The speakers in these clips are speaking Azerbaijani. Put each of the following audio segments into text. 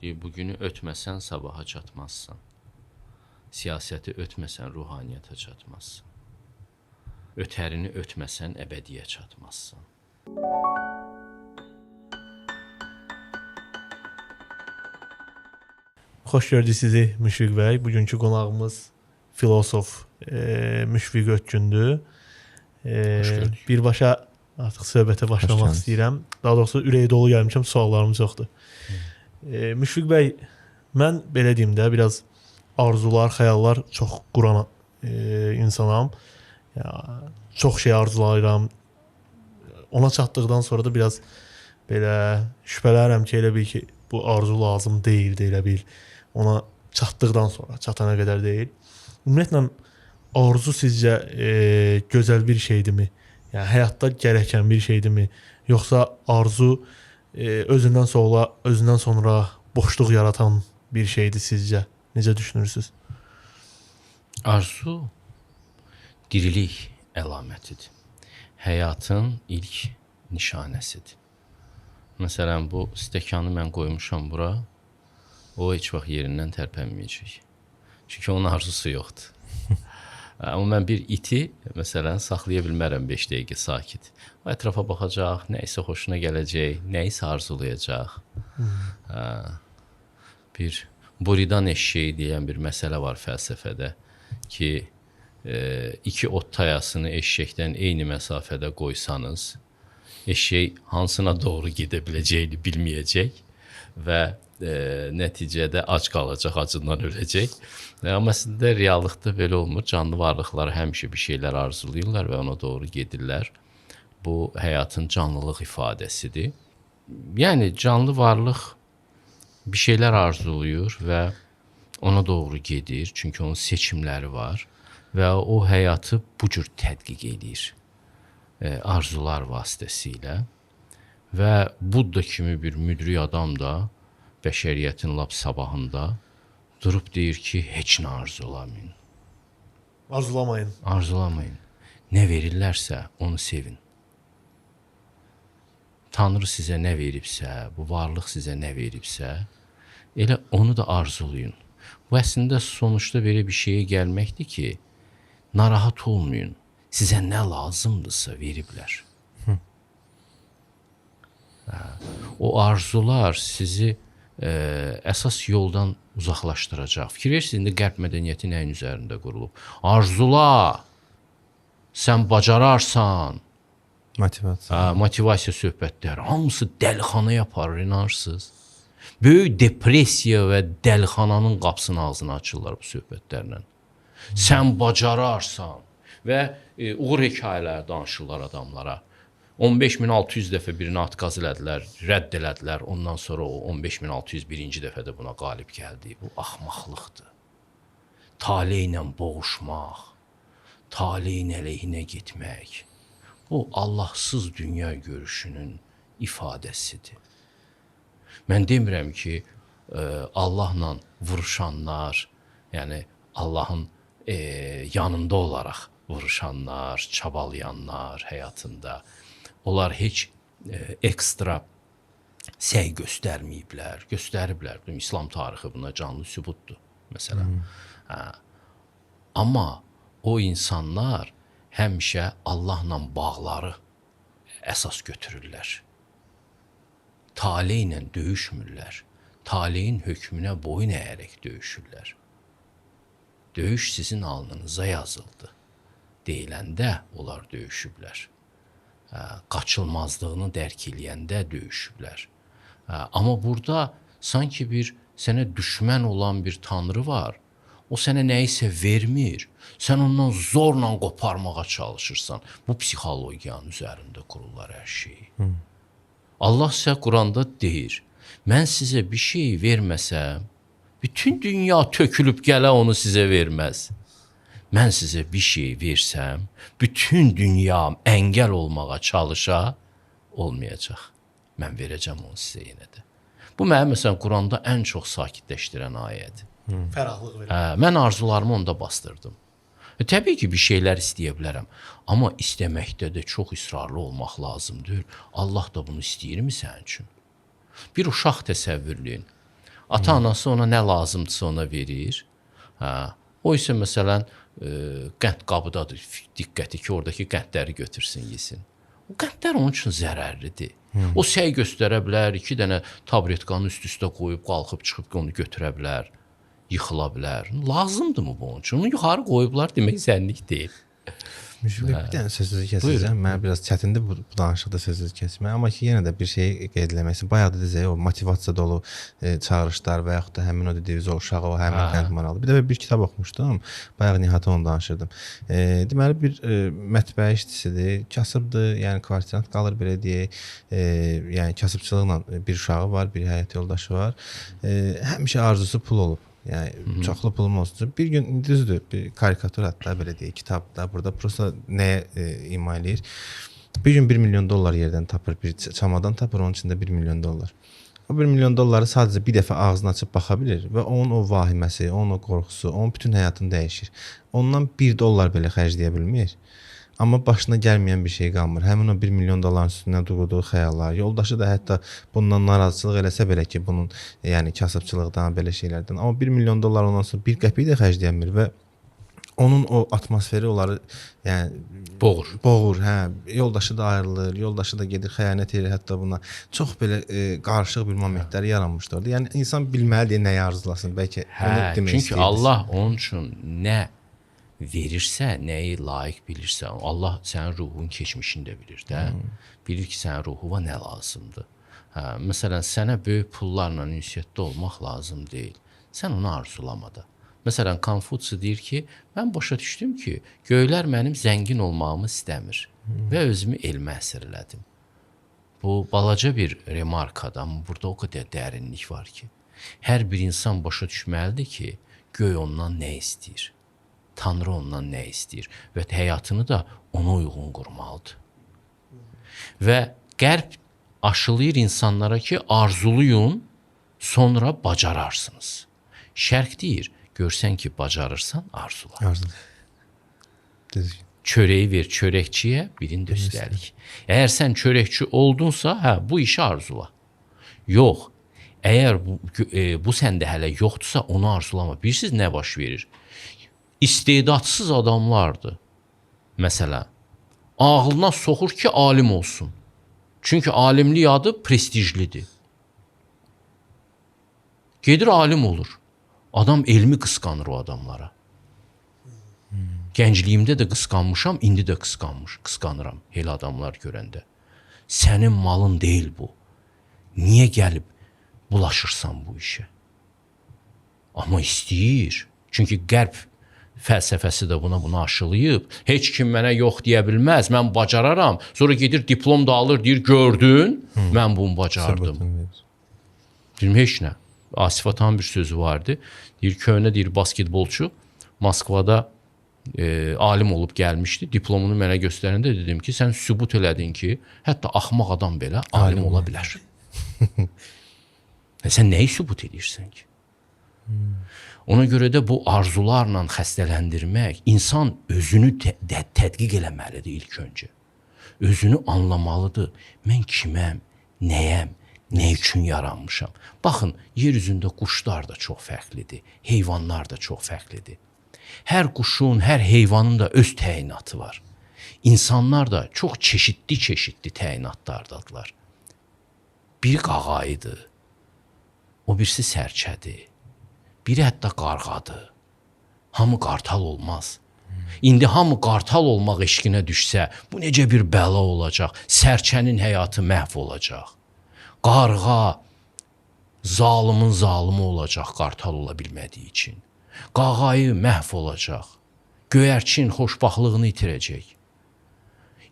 Deyir, bugünü ötməsən sabaha çatmazsan. Siyasəti ötməsən ruhaniyyətə çatmazsan. Ötərini ötməsən əbədiyə çatmazsan. Xoş gördük sizi Müşfiq bəy. Bugünkü qonağımız filosof Müşfiq Ötkündür. Xoş gördük. Birbaşa artıq söhbətə başlamaq istəyirəm. Daha doğrusu ürəyi dolu gəlmişəm, suallarım çoxdur. Müşfiq bəy, mən belə deyim də, biraz arzular, xəyallar çox quran insanam. Ya, çox şey arzulayıram. Ona çatdıqdan sonra da biraz belə şübhələnirəm ki, elə bil ki, bu arzu lazım deyildi, elə bil. Ona çatdıqdan sonra, çatana qədər deyil. Ümumiyyətlə arzu sizcə gözəl bir şeydirmi? Yəni həyatda gərəkən bir şeydirmi? Yoxsa arzu özündən sonra boşluq yaratan bir şeydir sizcə? Necə düşünürsüz? Arzu dirilik əlamətidir. Həyatın ilk nişanəsidir. Məsələn, bu stəkanı mən qoymuşam bura, o heç vaxt yerindən tərpənməyəcək. Çünki onun arzusu yoxdur. Amma mən bir iti, məsələn, saxlaya bilmərəm 5 dəqiqə sakit. O ətrafa baxacaq, nə isə xoşuna gələcək, nə isə arzulayacaq. Bir Buridan eşşəyi deyən bir məsələ var fəlsəfədə ki, iki ot tayasını eşşəkdən eyni məsafədə qoysanız, eşşək hansına doğru gedə biləcəyini bilməyəcək və nəticədə ac qalacaq, acından öləcək. Amma əslində reallıqda belə olmur. Canlı varlıqlar həmişə bir şeylər arzulayırlar və ona doğru gedirlər. Bu həyatın canlılıq ifadəsidir. Yəni canlı varlıq bir şeylər arzulayır və ona doğru gedir. Çünki onun seçimləri var və o həyatı bu cür tədqiq eləyir arzular vasitəsilə. Və Budda kimi bir müdrik adam da bəşəriyyətin lap sabahında durub deyir ki, heç nə arzulamayın. Arzulamayın. Arzulamayın. Nə verirlərsə onu sevin. Tanrı sizə nə veribsə, bu varlıq sizə nə veribsə, elə onu da arzulayın. Bu əslində sonuçda belə bir şeyə gəlməkdir ki, narahat olmayın. Sizə nə lazımdırsa veriblər. O arzular sizi əsas yoldan uzaqlaşdıracaq. Fikir verirsiniz, indi qərb mədəniyyəti nəyin üzərində qurulub? Arzula, sən bacararsan. Motivasiya. Motivasiya söhbətləri. Hamısı dəlixanaya aparır, inanırsınız. Böyük depressiya və dəlixananın qapısını ağzına açırlar bu söhbətlərlə. Sən bacararsan və uğur hekayələri danışırlar adamlara. 15.600 dəfə birini atqaz elədilər, rədd elədilər. Ondan sonra o 15.601-ci dəfədə buna qalib gəldi. Bu axmaqlıqdır. Tale ilə boğuşmaq, taleyin əleyhinə getmək. Bu Allahsız dünya görüşünün ifadəsidir. Mən demirəm ki, Allahla vuruşanlar, yəni Allahın yanında olaraq vuruşanlar, çabalayanlar həyatında, onlar heç ekstra səy göstərməyiblər, göstəriblər. İslam tarixi buna canlı sübutdur, məsələn. Amma o insanlar həmişə Allahla bağları əsas götürürlər. Tale ilə döyüşmürlər. Taleyin hökmünə boyun əyərək döyüşürlər. Döyüş sizin alnınıza yazıldı deyiləndə onlar döyüşüblər. Qaçılmazlığını dərk eləyəndə döyüşüblər. Amma burada sanki bir sənə düşmən olan bir tanrı var. O sənə nəyisə vermir. Sən ondan zorla qoparmağa çalışırsan. Bu psixologiyanın üzərində qururlar hər şeyi. Allah sizə Quranda deyir, mən sizə bir şey verməsəm, bütün dünya tökülüb gələ onu sizə verməz. Mən sizə bir şey versəm, bütün dünya əngəl olmağa çalışa, olmayacaq. Mən verəcəm onu sizə yenə də. Bu mənim məsələn Quranda ən çox sakitləşdirən ayədir. Fərahlıq verir. Mən arzularımı onda bastırdım. Təbii ki, bir şeylər istəyə bilərəm, amma istəməkdə də çox israrlı olmaq lazımdır. Allah da bunu istəyirmi sənin üçün? Bir uşaq təsəvvürləyin. Ata-anası ona nə lazımdırsa ona verir. Hə. O isə məsələn qənd qabıdadır. Diqqəti ki, oradakı qəndləri götürsün, yesin. O qəndlər onun üçün zərərlidir. O səy göstərə bilər, 2 dənə tabletkanı üst-üstə qoyub qalxıb çıxıb onu götürə bilər, yıxıla bilər. Lazımdırmı bu onun üçün? Onu yuxarı qoyublar demək zənlik deyil. Müşfiq, bir dənə sözünüzü kəsəcəm. Mənə biraz çətindir bu danışıqda sözünüzü kəsmək, amma ki yenə də bir şey qeyd eləmək istəyirəm. Bayaq dediniz o motivasiya dolu çağırışlar və yaxud da həmin o dediyiniz o uşağı, o həmin qənd maraqlı. Bir dəfə bir kitab oxumuşdum. Bayaq Nihat'a onu danışırdım. Deməli bir mətbəə işçisidir, kasıbdır, yəni kvartirant qalır belə deyək. Yəni kasıbçılıqla bir uşağı var, bir həyat yoldaşı var. Həmişə arzusu pul olub. Yəni çoxlu pulum olsun. Bir gün düzdür, bir karikatur hətta belə deyək, kitabda burada prosta nəyə ima eləyir? Bir gün 1 milyon dollar yerdən tapır, bir çamadan tapır, onun içində 1 milyon dollar. O 1 milyon dolları sadəcə bir dəfə ağzını açıb baxa bilir və onun o vahiməsi, onun o qorxusu, onun bütün həyatını dəyişir. Ondan 1 dollar belə xərcləyə bilmir. Amma başına gəlməyən bir şey qalmır. Həmin o 1 milyon dolların üstündən qurduğu xəyallar, yoldaşı da hətta bundan narazıçılıq eləsə belə ki, bunun yəni kasıbçılıqdan, belə şeylərdən. Amma 1 milyon dollar ondan sonra bir qəpik də xərcləyənmir və onun o atmosferi onları yəni boğur. Boğur, hə. Yoldaşı da ayrılır, yoldaşı da gedir, xəyanət edir hətta buna. Çox belə qarışıq bir momentlər yaranmışdı orada. Yəni insan bilməlidir nəyi arzulasın. Bəlkə onu demək istəyirdi. Çünki Allah onun üçün nə verirsə, nəyi layiq bilirsə, Allah sənin ruhun keçmişini də bilir də. Bilir ki, sənin ruhuna nə lazımdır. Hə, məsələn, sənə böyük pullarla ünsiyyətdə olmaq lazım deyil. Sən onu arzulama da. Məsələn, Konfutsi deyir ki, mən başa düşdüm ki, göylər mənim zəngin olmağımı istəmir və özümü elmə əsir elədim. Bu balaca bir remarkadır, amma burada o qədər dərinlik var ki, hər bir insan başa düşməlidir ki, göy ondan nə istəyir? Tanrı ondan nə istəyir və həyatını da ona uyğun qurmalıdır. Və Qərb aşılayır insanlara ki, arzuluyun, sonra bacararsınız. Şərq deyir, görsən ki, bacarırsan, arzula. Arzula. Çörəyi ver çörəkçiyə, birini də üstəlik. Əgər sən çörəkçi oldunsa, hə, bu işi arzula. Yox, əgər bu səndə hələ yoxdursa, onu arzulama. Bilirsiniz nə baş verir? İstedadsız adamlardır. Məsələn, ağlına soxur ki, alim olsun. Çünki alimlik adı prestijlidir. Gedir alim olur. Adam elmi qısqanır o adamlara. Gəncliyimdə də qısqanmışam, indi də qısqanıram elə adamlar görəndə. Sənin malın deyil bu. Niyə gəlib bulaşırsan bu işə? Amma istəyir. Çünki Qərb fəlsəfəsi də buna aşılayıb. Heç kim mənə yox deyə bilməz, mən bacararam. Sonra gedir diplom da alır, deyir, gördün, mən bunu bacardım. Deyirəm, heç nə. Asif Atanın bir sözü vardı. Deyir, köhnə deyir, basketbolçu Moskvada alim olub gəlmişdi. Diplomunu mənə göstərəndə dedim ki, sən sübut elədin ki, hətta axmaq adam belə alim ola bilər. Sən nəyi sübut edirsən ki? Ona görə də bu arzularla xəstələndirmək, insan özünü tədqiq eləməlidir ilk öncə. Özünü anlamalıdır. Mən kiməm, nəyəm, nə üçün yaranmışam? Baxın, yer üzündə quşlar da çox fərqlidir, heyvanlar da çox fərqlidir. Hər quşun, hər heyvanın da öz təyinatı var. İnsanlar da çox çeşidli-çeşidli təyinatlardadılar. Biri qağayıdır, o birisi sərçədir. Biri hətta qarğadır. Hamı qartal olmaz. İndi hamı qartal olmaq eşqinə düşsə, bu necə bir bəla olacaq? Sərçənin həyatı məhv olacaq. Qarğa zalımın zalımı olacaq qartal ola bilmədiyi üçün. Qağayı məhv olacaq. Göyərçin xoşbaxtlığını itirəcək.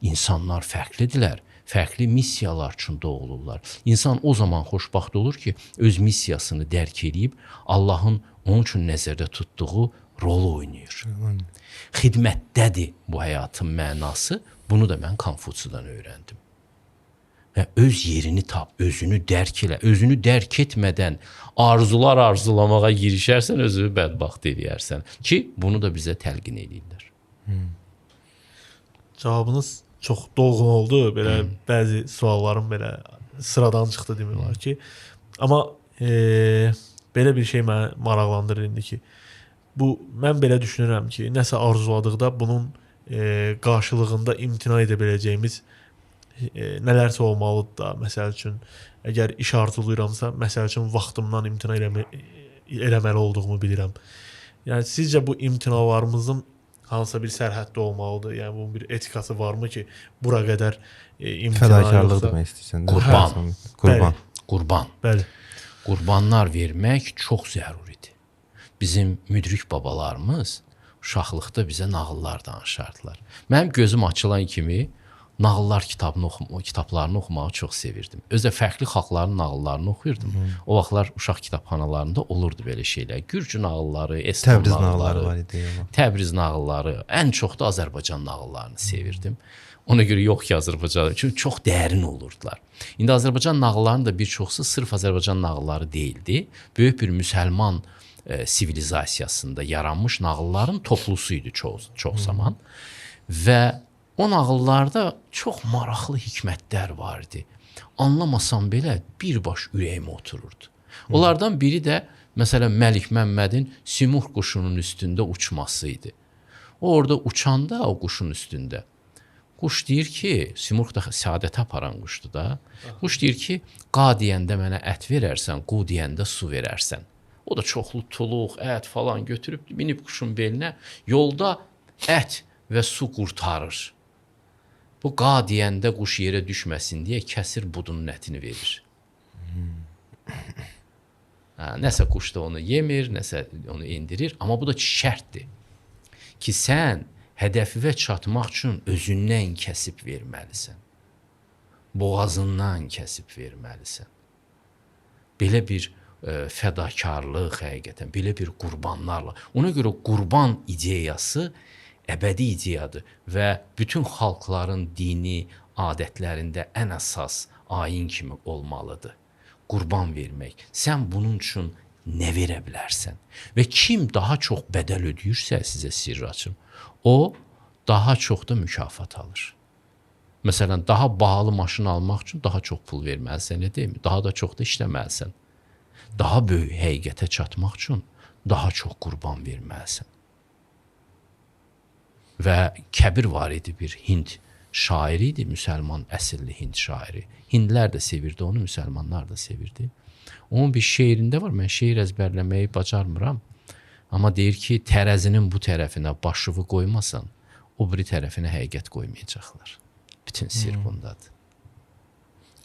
İnsanlar fərqlidirlər. Fərqli missiyalar üçün doğulurlar. İnsan o zaman xoşbəxt olur ki, öz missiyasını dərk edib Allahın onun üçün nəzərdə tutduğu rolu oynayır. Xidmətdədir bu həyatın mənası. Bunu da mən Konfutsidən öyrəndim. Və öz yerini tap, özünü dərk elə. Özünü dərk etmədən arzular arzulamağa girişərsən, özünü bədbəxt eləyərsən ki, bunu da bizə təlqin eləyirlər. Cavabınız çox dolğun oldu. Belə bəzi suallarım belə sıradan çıxdı demək olar ki. Amma Belə bir şey məni maraqlandırır indi ki, bu mən belə düşünürəm ki, nəsə arzuladıqda bunun qarşılığında imtina edə biləcəyimiz nələrsə olmalıdır da. Məsəl üçün, əgər iş arzulayıramsa, məsəl üçün vaxtımdan imtina eləməli olduğumu bilirəm. Yəni sizcə bu imtinalarımızın hansısa bir sərhəddə olmalıdır? Yəni bunun bir etikası varmı ki, bura qədər imtina fədakarlıq yoxsa... demək istəyirsən? Qurban. Qurban. Bəli. Qurban. Bəli. Qurbanlar vermək çox zəruridir. Bizim müdrik babalarımız uşaqlıqda bizə nağıllar danışardılar. Mənim gözüm açılan kimi nağıllar kitablarını oxumağı çox sevirdim. Özü də fərqli xalqların nağıllarını oxuyurdum. O vaxtlar uşaq kitabxanalarında olurdu belə şeylər. Gürcü nağılları, Eston Təbriz nağılları var idi. Təbriz nağılları, ən çox da Azərbaycan nağıllarını sevirdim. Ona görə yox ki, Azərbaycan, çünki çox dərin olurdular. İndi Azərbaycan nağıllarının da bir çoxsu sırf Azərbaycan nağılları deyildi. Böyük bir müsəlman sivilizasiyasında yaranmış nağılların toplusu idi çox zaman. Və o nağıllarda çox maraqlı hikmətlər var idi. Anlamasam belə birbaş ürəyimə otururdu. Onlardan biri də məsələn Məlik Məmmədin Simurq quşunun üstündə uçması idi. O orada uçanda o quşun üstündə quş deyir ki, Simurq da səadətə aparan quşdur da. Quş deyir ki, qa deyəndə mənə ət verərsən, qu deyəndə su verərsən. O da çoxlu tuluq, ət falan götürüb minib quşun belinə, yolda ət və su qurtarır. Bu qa deyəndə quş yerə düşməsin deyə kəsir budunun ətini verir. Hə, nəsə quş da onu yemir, nəsə onu endirir, amma bu da şərtdir ki, sən hədəfinə çatmaq üçün özündən kəsib verməlisən. Boğazından kəsib verməlisən. Belə bir fədakarlıq həqiqətən, belə bir qurbanlarla. Ona görə qurban ideyası əbədi ideyadır və bütün xalqların dini adətlərində ən əsas ayin kimi olmalıdır. Qurban vermək. Sən bunun üçün nə verə bilərsən? Və kim daha çox bədəl ödəyirsə, sizə sirr açım, o daha çox da mükafat alır. Məsələn, daha bahalı maşın almaq üçün daha çox pul verməlisən, elə deyilmi? Daha da çox da işləməlisən. Daha böyük həqiqətə çatmaq üçün daha çox qurban verməlisən. Və Kəbir var idi, bir Hind şairi idi, müsəlman əsilli Hind şairi. Hindlər də sevirdi onu, müsəlmanlar da sevirdi. Onun bir şeirində var, mən şeir əzbərləməyi bacarmıram. Amma deyir ki, tərəzinin bu tərəfinə başıvı qoymasan, o biri tərəfinə həqiqət qoymayacaqlar. Bütün sir bundadır.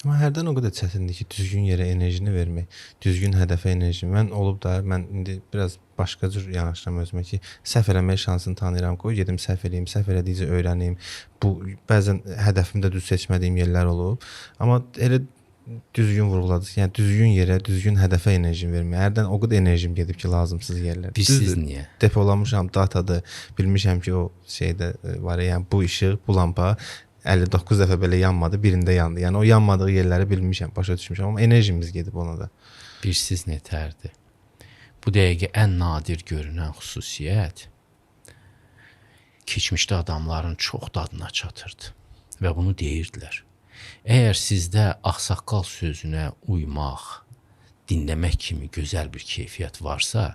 Amma hərdən o qədər çətindir ki, düzgün yerə enerjini vermək, düzgün hədəfə enerjini. Mən olub da, mən indi biraz başqa cür yanaşıram özümə ki, səhv eləmək şansını tanıyıram. Qoy gedim səhv eləyim, səhv elədikcə öyrənim. Bu bəzən hədəfimi də düz seçmədiyim yerlər olub. Amma elə düzgün vurğuladınız. Yəni düzgün yerə, düzgün hədəfə enerjimi vermək. Hərdən o qədər enerjim gedib ki, lazımsız yerlərə. Bilirsiniz niyə? Depolamışam, datadır. Bilmişəm ki, o şeydə var, yəni bu işıq, bu lampa 59 dəfə belə yanmadı, birində yandı. Yəni o yanmadığı yerləri bilmişəm, başa düşmüşəm, amma enerjimiz gedib ona da. Bilirsiz nətərdir? Bu dəqiqə ən nadir görünən xüsusiyyət keçmişdə adamların çox dadına çatırdı və bunu deyirdilər. Əgər sizdə ağsaqqal sözünə uymaq, dinləmək kimi gözəl bir keyfiyyət varsa,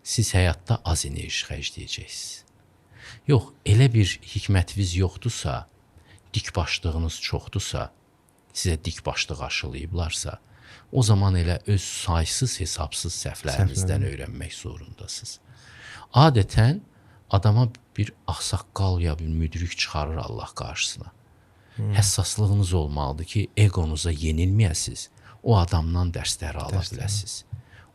siz həyatda az enerji xərcləyəcəksiniz. Yox, elə bir hikmətiniz yoxdursa, dikbaşlığınız çoxdursa, sizə dikbaşlıq aşılayıblarsa, o zaman elə öz saysız hesabsız səhvlərinizdən öyrənmək zorundasınız. Adətən adama bir ağsaqqal ya bir müdrik çıxarır Allah qarşısına. Həssaslığınız olmalıdır ki, egonuza yenilməyəsiniz, o adamdan dərsləri ala biləsiniz.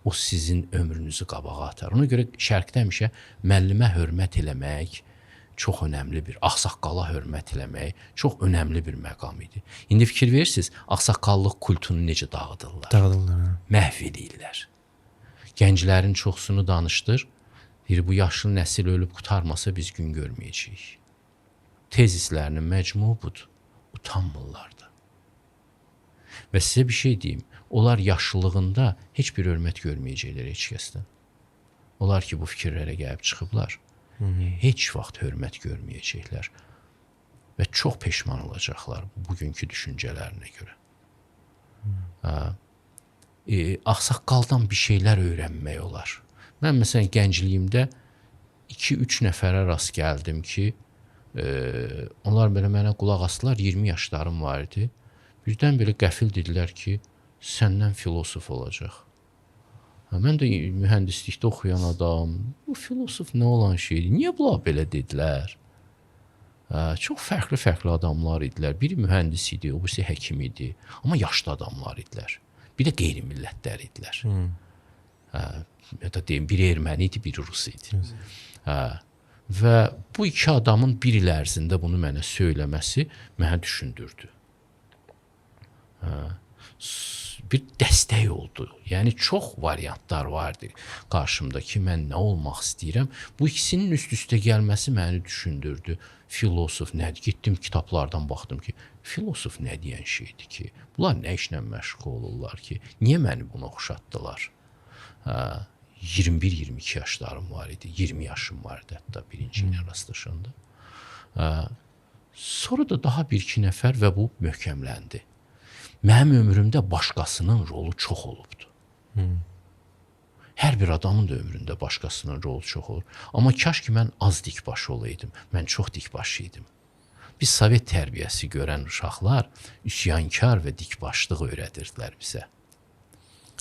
O sizin ömrünüzü qabağa atar. Ona görə şərqdə həmişə müəllimə hörmət eləmək çox önəmli bir, ağsaqqala hörmət eləmək çox önəmli bir məqam idi. İndi fikir verirsiniz, ağsaqqallıq kultunu necə dağıdırlar? Dağıdırlar, hə. Məhv eləyirlər. Gənclərin çoxsunu danışdır. Deyir, bu yaşlı nəsil ölüb qurtarmasa biz gün görməyəcəyik. Tezislərinin məcmuu budur. Utanmırlar da. Və sizə bir şey deyim, onlar yaşlılığında heç bir hörmət görməyəcəklər heç kəsdən. Onlar ki, bu fikirlərə gəlib çıxıblar, heç vaxt hörmət görməyəcəklər və çox peşman olacaqlar bugünkü düşüncələrinə görə. Ağsaqqaldan bir şeylər öyrənmək olar. Mən məsələn gəncliyimdə 2-3 nəfərə rast gəldim ki, onlar belə mənə qulaq asdılar, 20 yaşlarım var idi. Birdən belə qəfil dedilər ki, səndən filosof olacaq. Hə, mən də mühəndislikdə oxuyan adam, bu filosof nə olan şeydir? Niyə bunlar belə dedilər? Hə, çox fərqli-fərqli adamlar idilər. Biri mühəndis idi, o birisi həkim idi. Amma yaşlı adamlar idilər. Bir də qeyri-millətlər idilər. Hə, ya da deyim, biri erməni idi, biri rus idi. Hə, və bu iki adamın bir il ərzində bunu mənə söyləməsi məni düşündürdü. Hə, bir dəstək oldu. Yəni çox variantlar vardı qarşımda ki, mən nə olmaq istəyirəm. Bu ikisinin üst-üstə gəlməsi məni düşündürdü. Filosof nədir? Getdim kitablardan baxdım ki, filosof nə deyən şeydir ki? Bunlar nə işlə məşğul olurlar ki? Niyə məni buna oxşatdılar? Hə, 21-22 yaşlarım var idi. 20 yaşım var idi hətta birinci ilə rastlaşanda. Hə, sonra da daha bir-iki nəfər və bu möhkəmləndi. Mənim ömrümdə başqasının rolu çox olubdu. Hər bir adamın da ömründə başqasının rolu çox olur. Amma kaş ki mən az dikbaşı olaydım. Mən çox dikbaşı idim. Biz Sovet tərbiyəsi görən uşaqlar üsyankar və dikbaşlıq öyrədirdilər bizə.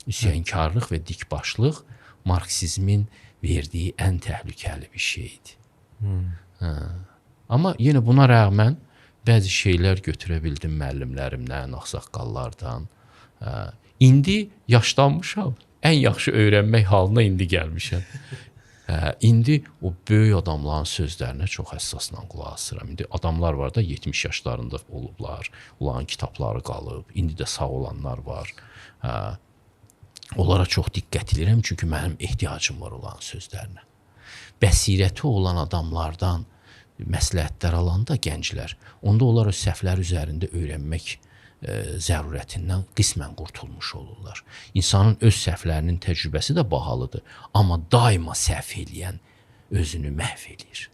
Üsyankarlıq və dikbaşlıq marksizmin verdiyi ən təhlükəli bir şeydir. Hə. Amma yenə buna rəğmən bəzi şeylər götürə bildim müəllimlərimdən, ağsaqqallardan. Hə. İndi yaşlanmışam. Ən yaxşı öyrənmək halına indi gəlmişəm. Hə, indi o böyük adamların sözlərinə çox həssasla qulaq asıram. İndi adamlar var da 70 yaşlarında olublar. Onların kitabları qalıb. İndi də sağ olanlar var. Hə, onlara çox diqqət edirəm çünki mənim ehtiyacım var onların sözlərinə. Bəsirəti olan adamlardan məsləhətlər alanda gənclər, onda onlar öz səhvləri üzərində öyrənmək zərurətindən qismən qurtulmuş olurlar. İnsanın öz səhvlərinin təcrübəsi də bahalıdır, amma daima səhv eləyən özünü məhv eləyir,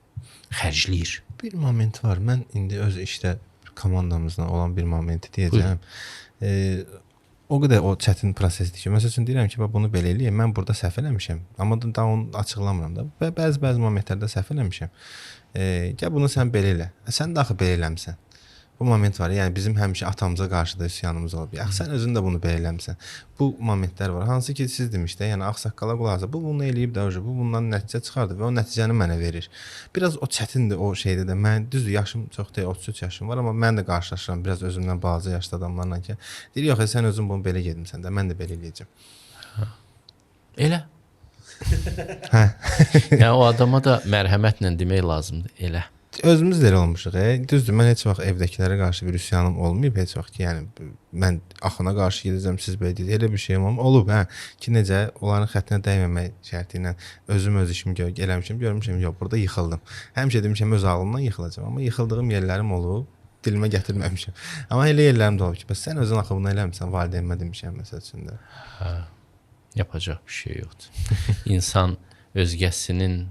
xərcləyir. Bir moment var. Mən indi öz işdə komandamızla olan bir momenti deyəcəm. O qədər o çətin prosesdir ki, məsəl üçün deyirəm ki, bax bunu belə eləyək, mən burada səhv eləmişəm. Amma daha onu açıqlamıram da. Və bəzi momentlərdə səhv eləmişəm. Gəl bunu sən belə elə. Sən də axı belə eləmisən. Bu moment var. Yəni bizim həmişə atamıza qarşı da üsyanımız olub. Axı sən özün də bunu belə eləmisən. Bu momentlər var. Hansı ki siz demişdə, yəni ağsaqqala qulaq asır. Bu bunu eləyib də, bu bundan nəticə çıxardı və o nəticəni mənə verir. Biraz o çətindir o şeydə də. Mən düzdür, yaşım çox deyil, 33 yaşım var, amma mən də qarşılaşıram biraz özümdən balaca yaşlı adamlarla ki, deyir yox, sən özün bunu belə getmisən də, mən də belə eləyəcəm. Hə. Elə. Hə. Yəni o adama da mərhəmətlə demək lazımdır. Elə. Özümüz də elə olmuşuq. Düzdür, mən heç vaxt evdəkilərə qarşı bir üsyanım olmayıb, heç vaxt ki, yəni mən axına qarşı gedəcəm, siz belə deyirsiniz. Elə bir şeyim olub, hə, ki necə onların xəttinə dəyməmək şərti ilə özüm öz işimi eləmişim, görmüşəm, yox, burada yıxıldım. Həmişə demişəm öz ağlımdan yıxılacağam, amma yıxıldığım yerlərim olub, dilimə gətirməmişəm. Amma elə yerlərim də olub ki, bəs sən özün axı bunu eləmisən, valideynimə demişəm məsəl üçün də. Hə, yapacaq bir şey yoxdur. İnsan özgəsinin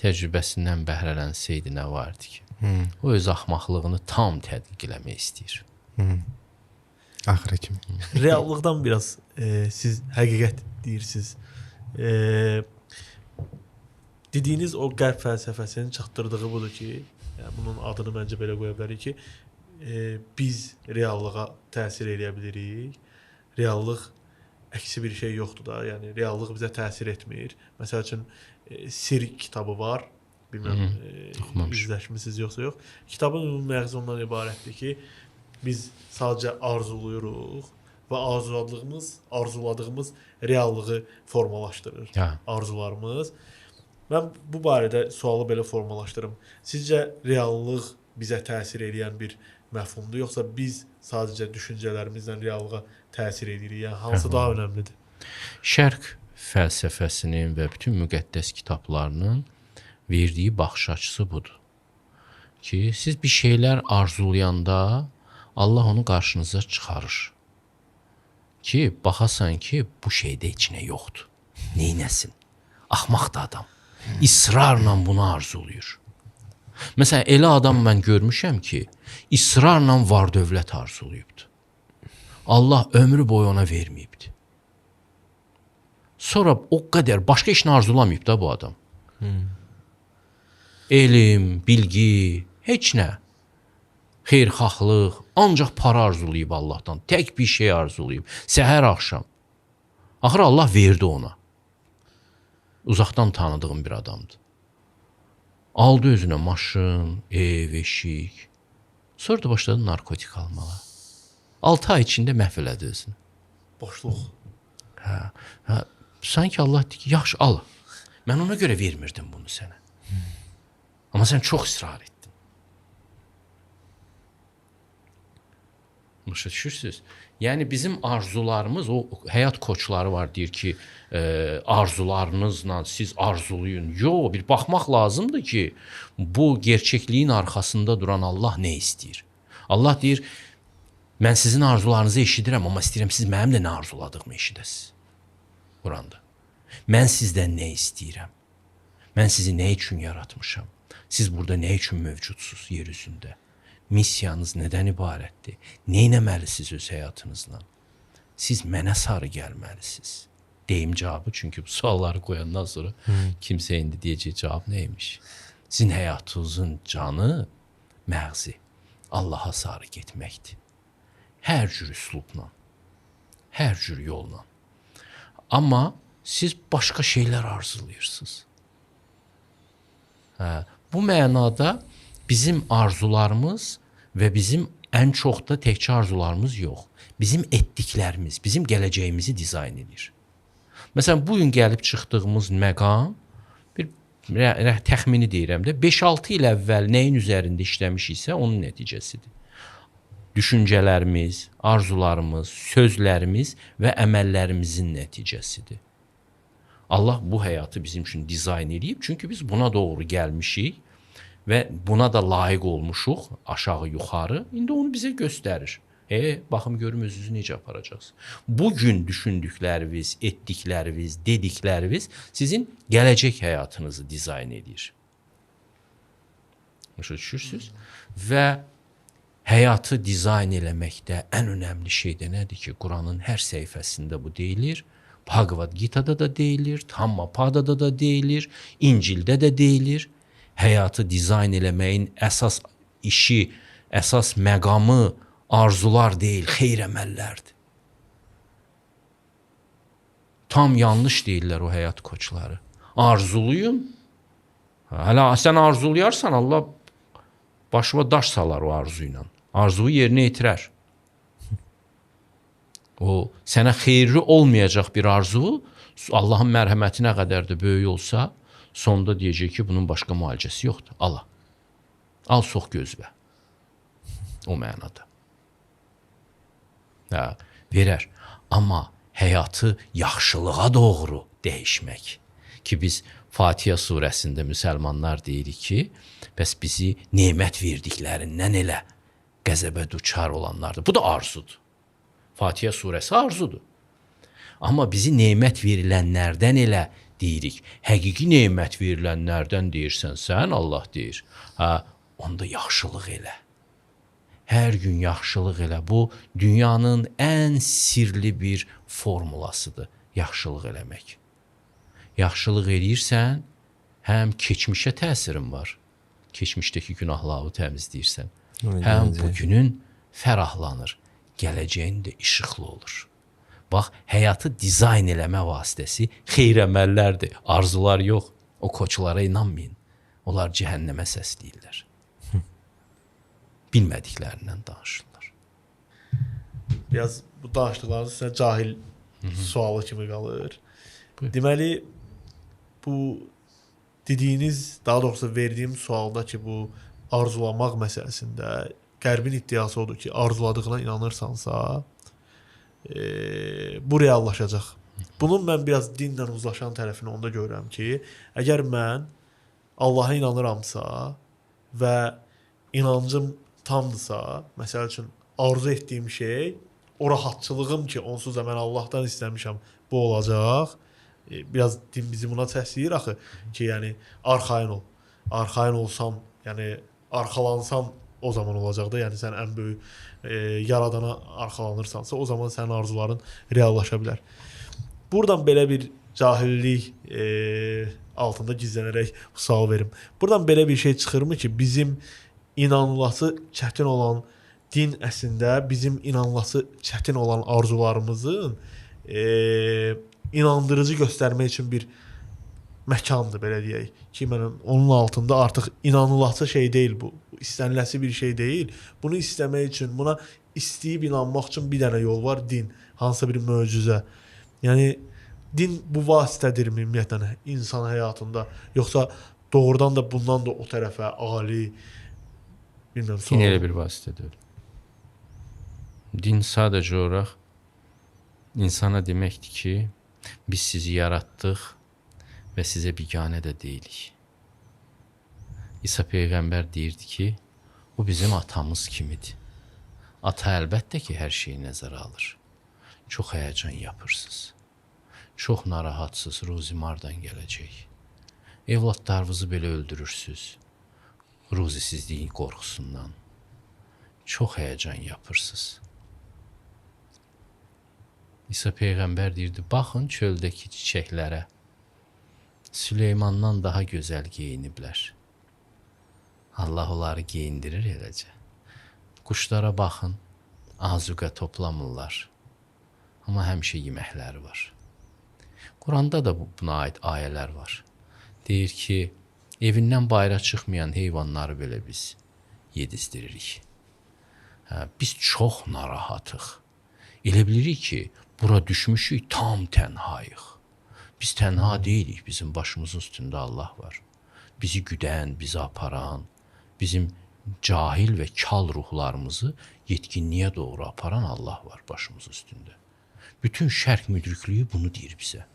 təcrübəsindən bəhrələnsəydi nə vardı ki? O öz axmaqlığını tam tədqiq eləmək istəyir. Axıra kimi. Reallıqdan biraz siz həqiqət deyirsiniz. Dediyiniz o qərb fəlsəfəsinin çatdırdığı budur ki, yəni bunun adını məncə belə qoya bilərik ki, biz reallığa təsir eləyə bilirik. Reallıq əksi bir şey yoxdur da, yəni reallıq bizə təsir etmir. Məsəl üçün Sir kitabı var. Bilmirəm, izləşmisiniz yoxsa yox. Kitabın ümumi məğzi ondan ibarətdir ki, biz sadəcə arzuluyuruq və arzuladığımız reallığı formalaşdırır. Hə. Arzularımız. Mən bu barədə sualı belə formalaşdırım. Sizcə reallıq bizə təsir eləyən bir məfhumdur, yoxsa biz sadəcə düşüncələrimizlə reallığa təsir edirik? Yəni hansı daha önəmlidir? Şərq fəlsəfəsinin və bütün müqəddəs kitablarının verdiyi baxış açısı budur. Ki, siz bir şeylər arzulayanda Allah onu qarşınıza çıxarır. Ki, baxasan ki, bu şeydə heç nə yoxdur. Neynəsin? Axmaq da adam. İsrarla bunu arzulayır. Məsələn, elə adam mən görmüşəm ki, israrla var dövlət arzulayıbdır. Allah ömrü boyu ona verməyibdir. Sonra o qədər başqa heç nə arzulamayıb da bu adam. Elm, bilgi, heç nə. Xeyirxahlıq, ancaq para arzulayıb Allahdan. Tək bir şey arzulayıb. Səhər axşam. Axır Allah verdi ona. Uzaqdan tanıdığım bir adamdır. Aldı özünə maşın, ev, eşik. Sonra da başladı narkotik almağa. 6 ay içində məhv elədi özünü. Boşluq. Hə, sanki Allah deyir ki, yaxşı al. Mən ona görə vermirdim bunu sənə. Amma sən çox israr etdin. Başa düşürsüz? Yəni bizim arzularımız, o həyat koçları var deyir ki, arzularınızla siz arzulayın. Yox, bir baxmaq lazımdır ki, bu gerçəkliyin arxasında duran Allah nə istəyir? Allah deyir, mən sizin arzularınızı eşidirəm, amma istəyirəm siz mənim də nə arzuladığımı eşidəsiniz. Quranda. Mən sizdən nə istəyirəm? Mən sizi nə üçün yaratmışam? Siz burada nə üçün mövcudsuz yer üzündə? Missiyanız nədən ibarətdir? Nə etməlisiniz öz həyatınızla? Siz mənə sarı gəlməlisiniz. Deyim cavabı, çünki bu sualları qoyandan sonra kimsə indi deyəcək cavab nə imiş? Sizin həyatınızın canı, məğzi Allaha sarı getməkdir. Hər cür üslubla, hər cür yolla. Amma siz başqa şeylər arzulayırsınız. Hə, bu mənada bizim arzularımız və bizim ən çox da təkcə arzularımız yox, bizim etdiklərimiz, bizim gələcəyimizi dizayn edir. Məsələn, bu gün gəlib çıxdığımız məqam bir təxmini deyirəm də 5-6 il əvvəl nəyin üzərində işləmişiksə onun nəticəsidir. Düşüncələrimiz, arzularımız, sözlərimiz və əməllərimizin nəticəsidir. Allah bu həyatı bizim üçün dizayn eləyib, çünki biz buna doğru gəlmişik və buna da layiq olmuşuq, aşağı yuxarı. İndi onu bizə göstərir. Baxım görüm özünüzü necə aparacaqsınız. Bu gün düşündükləriniz, etdikləriniz, dedikləriniz sizin gələcək həyatınızı dizayn edir. Başa düşürsünüz? Və həyatı dizayn eləməkdə ən önəmli şey də nədir ki, Quranın hər səhifəsində bu deyilir. Bhagavad Gita'da da deyilir, Dhammapada'da da deyilir, İncildə də deyilir. Həyatı dizayn eləməyin əsas işi, əsas məqamı arzular deyil, xeyr əməllərdir. Tam yanlış deyirlər o həyat koçları. Arzulayın. Hələ sən arzulayarsan, Allah başıma daş salar o arzu ilə. Arzuyu yerinə yetirər. O sənə xeyirli olmayacaq bir arzu, Allahın mərhəməti nə qədər də böyük olsa, sonda deyəcək ki, bunun başqa müalicəsi yoxdur. Ala. Al sox gözvə. O mənada. Hə, verər. Amma həyatı yaxşılığa doğru dəyişmək ki, biz Fatihə surəsində müsəlmanlar deyirik ki, bəs bizi nemət verdiklərindən elə qəzəbə duçar olanlardır. Bu da arzudur. Fatihə surəsi arzudur. Amma bizi nemət verilənlərdən elə deyirik. Həqiqi nemət verilənlərdən deyirsən sən, Allah deyir. Hə, onda yaxşılıq elə. Hər gün yaxşılıq elə. Bu dünyanın ən sirli bir formulasıdır. Yaxşılıq eləmək. Yaxşılıq eləyirsən, həm keçmişə təsirin var. Keçmişdəki günahları təmizləyirsən. Həm bugünün fərahlanır, gələcəyin də işıqlı olur. Bax, həyatı dizayn eləmə vasitəsi xeyr əməllərdir, arzular yox. O koçlara inanmayın. Onlar cəhənnəmə səsləyirlər. Bilmədiklərindən danışırlar. Biraz bu danışdıqlarınız sizə cahil sualı kimi qalır. Buyur. Deməli, bu dediyiniz, daha doğrusu verdiyim sualda ki, bu arzulamaq məsələsində Qərbin iddiası odur ki, arzuladığına inanırsansa, bu reallaşacaq. Bunun mən biraz dinlə uzlaşan tərəfini onda görürəm ki, əgər mən Allaha inanıramsa və inancım tamdırsa, məsəl üçün arzu etdiyim şey, o rahatçılığım ki, onsuz da mən Allahdan istəmişəm, bu olacaq. Biraz din bizi buna təsdiqləyir axı ki, yəni arxayın ol. Arxayın olsan, yəni arxalansan o zaman olacaq da. Yəni sən ən böyük yaradana arxalanırsansa, o zaman sənin arzuların reallaşa bilər. Buradan belə bir cahillik altında gizlənərək bu sual verim. Buradan belə bir şey çıxırmı ki, bizim inanılası çətin olan din əslində bizim inanılası çətin olan arzularımızın inandırıcı göstərmək üçün bir məkandır, belə deyək ki, mənim onun altında artıq inanılası şey deyil bu. İstəniləsi bir şey deyil. Bunu istəmək üçün, buna istəyib inanmaq üçün bir dənə yol var, din, hansısa bir möcüzə. Yəni din bu vasitədirmi ümumiyyətlə insan həyatında, yoxsa doğrudan da bundan da o tərəfə ali, bilmirəm. Din elə bir vasitə deyil. Din sadəcə olaraq insana deməkdir ki, biz sizi yaratdıq və sizə biganə də deyilik. İsa Peyğəmbər deyirdi ki, o bizim atamız kimidir. Ata əlbəttə ki, hər şeyi nəzərə alır. Çox həyəcan yapırsınız. Çox narahatsınız, ruzimardan gələcək. Evladlarınızı belə öldürürsünüz. Ruzisizliyin qorxusundan. Çox həyəcan yapırsınız. İsa Peyğəmbər deyirdi, baxın çöldəki çiçəklərə. Süleymandan daha gözəl geyiniblər. Allah onları geyindirir eləcə. Quşlara baxın, azuqə toplamırlar. Amma həmişə yeməkləri var. Quranda da buna aid ayələr var. Deyir ki, evindən bayıra çıxmayan heyvanları belə biz yedizdiririk. Hə, biz çox narahatıq. Elə bilirik ki, bura düşmüşük, tam tənhayıq. Biz tənha deyilik, bizim başımızın üstündə Allah var. Bizi güdən, bizi aparan, bizim cahil və kal ruhlarımızı yetkinliyə doğru aparan Allah var başımızın üstündə. Bütün şərq müdriklüyü bunu deyir bizə.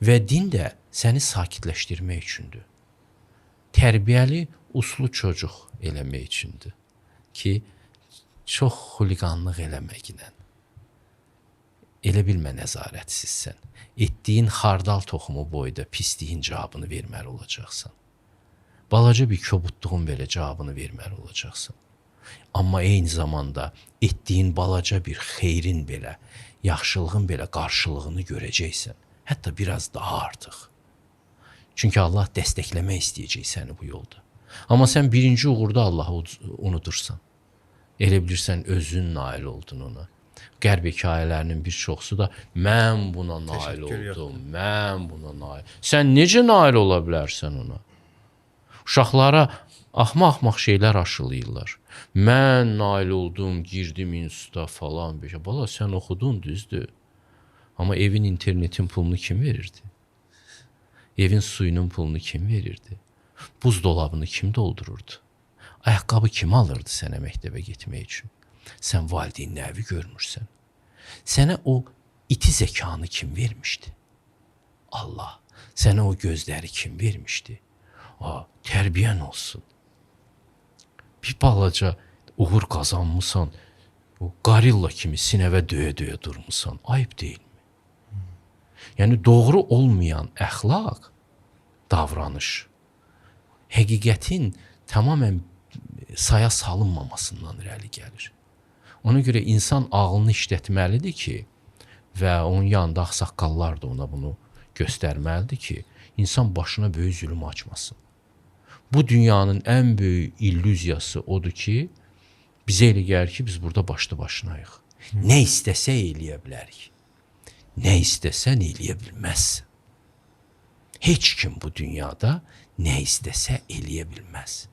Və din də səni sakitləşdirmək üçündür. Tərbiyəli, uslu çocuq eləmək üçündür ki, çox xuliqanlıq eləməklə. Elə bilmə nəzarətsizsən. Etdiyin xardal toxumu boyda pisliyin cavabını verməli olacaqsan. Balaca bir kobudluğun belə cavabını verməli olacaqsan. Amma eyni zamanda etdiyin balaca bir xeyrin belə, yaxşılığın belə qarşılığını görəcəksən. Hətta biraz daha artıq. Çünki Allah dəstəkləmək istəyəcək səni bu yolda. Amma sən birinci uğurda Allahı unudursan. Elə bilirsən özün nail oldun ona. Qərb hekayələrinin bir çoxsu da mən buna nail oldum, mən buna nail. Sən necə nail ola bilərsən ona? Uşaqlara axmaq-axmaq şeylər aşılayırlar. Mən nail oldum, girdim instituta falan bir şey. Bala, sən oxudun, düzdür. Amma evin internetin pulunu kim verirdi? Evin suyunun pulunu kim verirdi? Buzdolabını kim doldururdu? Ayaqqabı kim alırdı sənə məktəbə getmək üçün? Sən valideynli evi görmürsən. Sənə o iti zəkanı kim vermişdi? Allah. Sənə o gözləri kim vermişdi? A, tərbiyən olsun. Bir balaca uğur qazanmısan, o qarilla kimi sinəvə döyə-döyə durmusan. Ayıb deyilmi? Yəni doğru olmayan əxlaq, davranış həqiqətin tamamilə saya salınmamasından irəli gəlir. Ona görə insan ağlını işlətməlidir ki, və onun yanında ağsaqqallar da ona bunu göstərməlidir ki, insan başına böyük zülüm açmasın. Bu dünyanın ən böyük illüziyası odur ki, bizə elə gəlir ki, biz burada başlı başınayıq. Nə istəsək eləyə bilərik. Nə istəsən eləyə bilməzsən. Heç kim bu dünyada nə istəsə eləyə bilməz.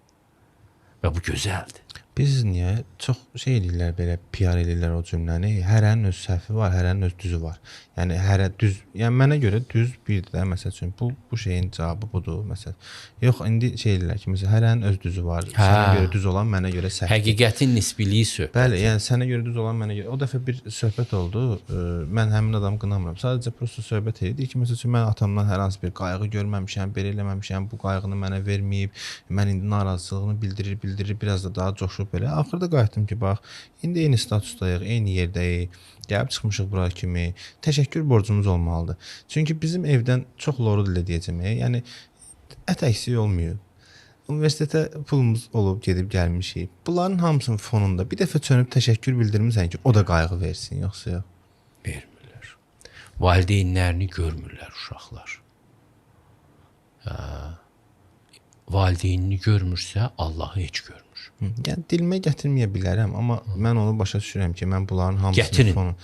Və bu gözəldir. Biz niyə çox şey eləyirlər, belə PR eləyirlər o cümləni. Hərənin öz səhvi var, hərənin öz düzü var. Yəni hərə düz, yəni mənə görə düz birdir də, məsəl üçün bu şeyin cavabı budur, məsəl. Yox, indi şey eləyirlər ki, məsələn hərənin öz düzü var. Hə. Sənə görə düz olan mənə görə səhvdir. Həqiqətin nisbiliyi söhbət. Bəli, yəni sənə görə düz olan mənə görə. O dəfə bir söhbət oldu. Mən həmin adamı qınamıram. Sadəcə prosta söhbət edirdik ki, məsəl üçün mən atamdan hər hansı bir qayğı görməmişəm, belə eləməmişəm, bu qayğını mənə verməyib. Mən indi narazılığını bildirir, biraz da daha coşub belə. Axırda qayıtdım ki, bax, indi eyni statusdayıq, eyni yerdəyik, gəlib çıxmışıq bura kimi. Təşəkkür borcumuz olmalıdır. Çünki bizim evdən çox loru dilə deyəcəm, yəni ət əksiyi olmuyor. Universitetə pulumuz olub gedib gəlmişik. Bunların hamısının fonunda bir dəfə çönüb təşəkkür bildirmisən ki, o da qayğı versin, yoxsa yox? Vermirlər. Valideynlərini görmürlər uşaqlar. Valideynini görmürsə, Allahı heç görmür. Yəni dilimə gətirməyə bilərəm, amma mən onu başa düşürəm ki, mən bunların hamısını gətirin. Fonu...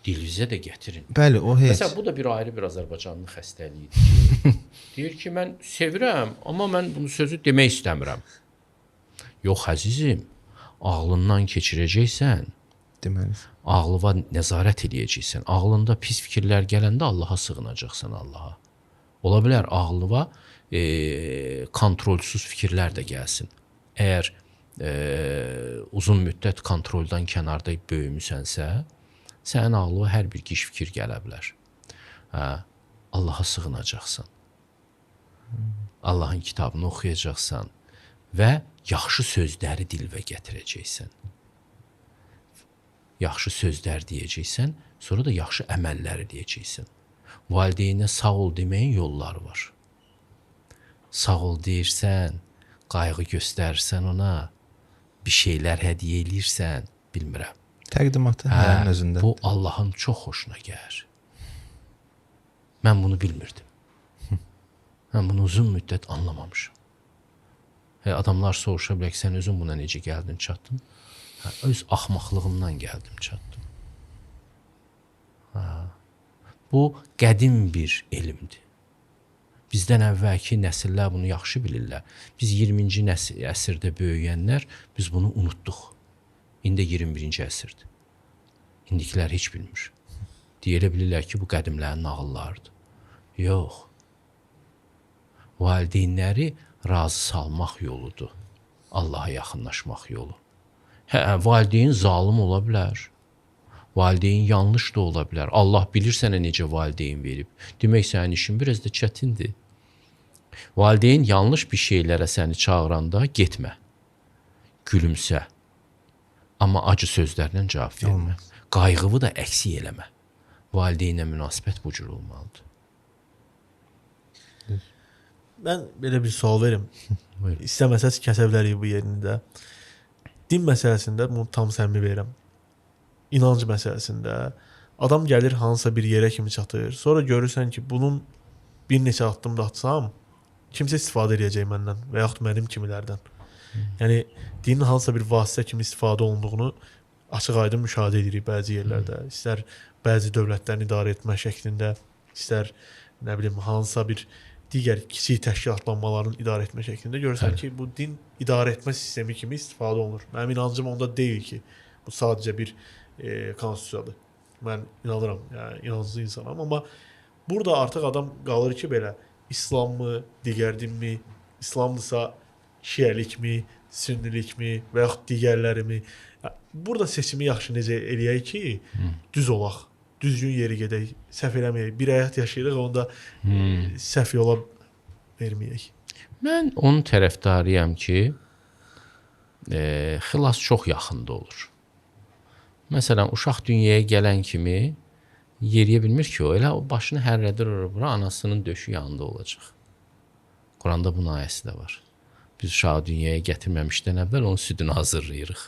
Dilinizə də gətirin. Bəli, o heç. Məsələn, bu da bir ayrı bir Azərbaycanlı xəstəliyidir ki, deyir ki, mən sevirəm, amma mən bunu sözü demək istəmirəm. Yox əzizim, ağlından keçirəcəksən. Deməlisən. Ağlıva nəzarət eləyəcəksən. Ağlında pis fikirlər gələndə Allaha sığınacaqsan, Allaha. Ola bilər ağlıva kontrolsuz fikirlər də gəlsin. Əgər uzun müddət kontroldan kənarda böyümüsənsə, sənin ağlıva hər bir giş fikir gələ bilər. Hə, Allaha sığınacaqsan. Allahın kitabını oxuyacaqsan və yaxşı sözləri dilvə gətirəcəksən. Yaxşı sözlər deyəcəksən, sonra da yaxşı əməllər eləyəcəksən. Valideynə sağ ol deməyin yolları var. Sağ ol deyirsən, qayğı göstərirsən ona, bir şeylər hədiyyə eləyirsən, bilmirəm. Təqdimatı hələnin özündə. Bu Allahın çox xoşuna gəlir. Mən bunu bilmirdim. Mən bunu uzun müddət anlamamışam. Adamlar soruşa bilər ki, sən özün buna necə gəldin, çatdın? Hə, öz axmaqlığımdan gəldim, çatdım. Hə. Bu qədim bir elmdir. Bizdən əvvəlki nəsillər bunu yaxşı bilirlər. Biz 20-ci əsrdə böyüyənlər, biz bunu unutduq. İndi 21-ci əsrdir. İndikilər heç bilmir. Deyilə bilirlər ki, bu qədimlərin nağıllarıdır. Yox. Valideynləri razı salmaq yoludur. Allaha yaxınlaşmaq yolu. Hə, valideyn zalım ola bilər. Valideyn yanlış da ola bilər. Allah bilir sənə necə valideyn verib. Demək sənin işin biraz da çətindir. Valideyn yanlış bir şeylərə səni çağıranda getmə. Gülümsə. Amma acı sözlərlə cavab vermə. Qayğını da əksik eləmə. Valideynə münasibət bu cür olmalıdır. Mən belə bir sual verim. İstəməsəz kəsə bilərik bu yerini də. Din məsələsində bunu tam səmimi verirəm. İnanc məsələsində adam gəlir hansısa bir yerə kimi çatır. Sonra görürsən ki, bunun bir neçə addım da atsam, kimsə istifadə edəcək məndən və yaxud mənim kimilərdən. Yəni dinin hansısa bir vasitə kimi istifadə olunduğunu açıq-aydın müşahidə edirik bəzi yerlərdə. İstər bəzi dövlətlərin idarə etmə şəklində, istər nə bilim hansısa bir digər kiçik təşkilatlanmaların idarə etmə şəklində görürsən ki, bu din idarə etmə sistemi kimi istifadə olunur. Mənim inancım onda deyil ki, bu sadəcə bir konstitusiyadır. Mən inanıram, yəni inanclı insanam, amma burada artıq adam qalır ki, belə İslammı, digər dinmi, İslamdırsa şiəlikmi, sünnilikmi və yaxud digərlərimi. Burada seçimi yaxşı necə eləyək ki, düz olaq, düzgün yeri gedək, səhv eləməyək. Bir həyat yaşayırıq, onda səhv yola verməyək. Mən onun tərəfdarıyam ki, xilas çox yaxında olur. Məsələn, uşaq dünyaya gələn kimi yeriyə bilmir ki, o elə o başını hərrədir ora-bura, anasının döşü yanında olacaq. Quranda bunun ayəsi də var. Biz uşağı dünyaya gətirməmişdən əvvəl onun südünü hazırlayırıq.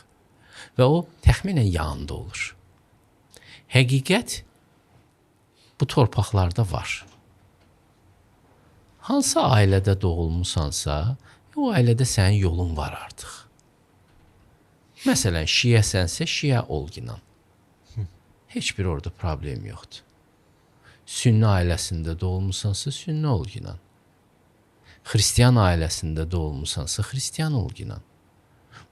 Və o təxminən yanında olur. Həqiqət bu torpaqlarda var. Hansı ailədə doğulmusansa, o ailədə sənin yolun var artıq. Məsələn, şiəsənsə, şiə ol inan. Heç bir orada problem yoxdur. Sünni ailəsində doğulmusansa, sünni ol inan. Xristian ailəsində doğulmusansa, xristian ol inan.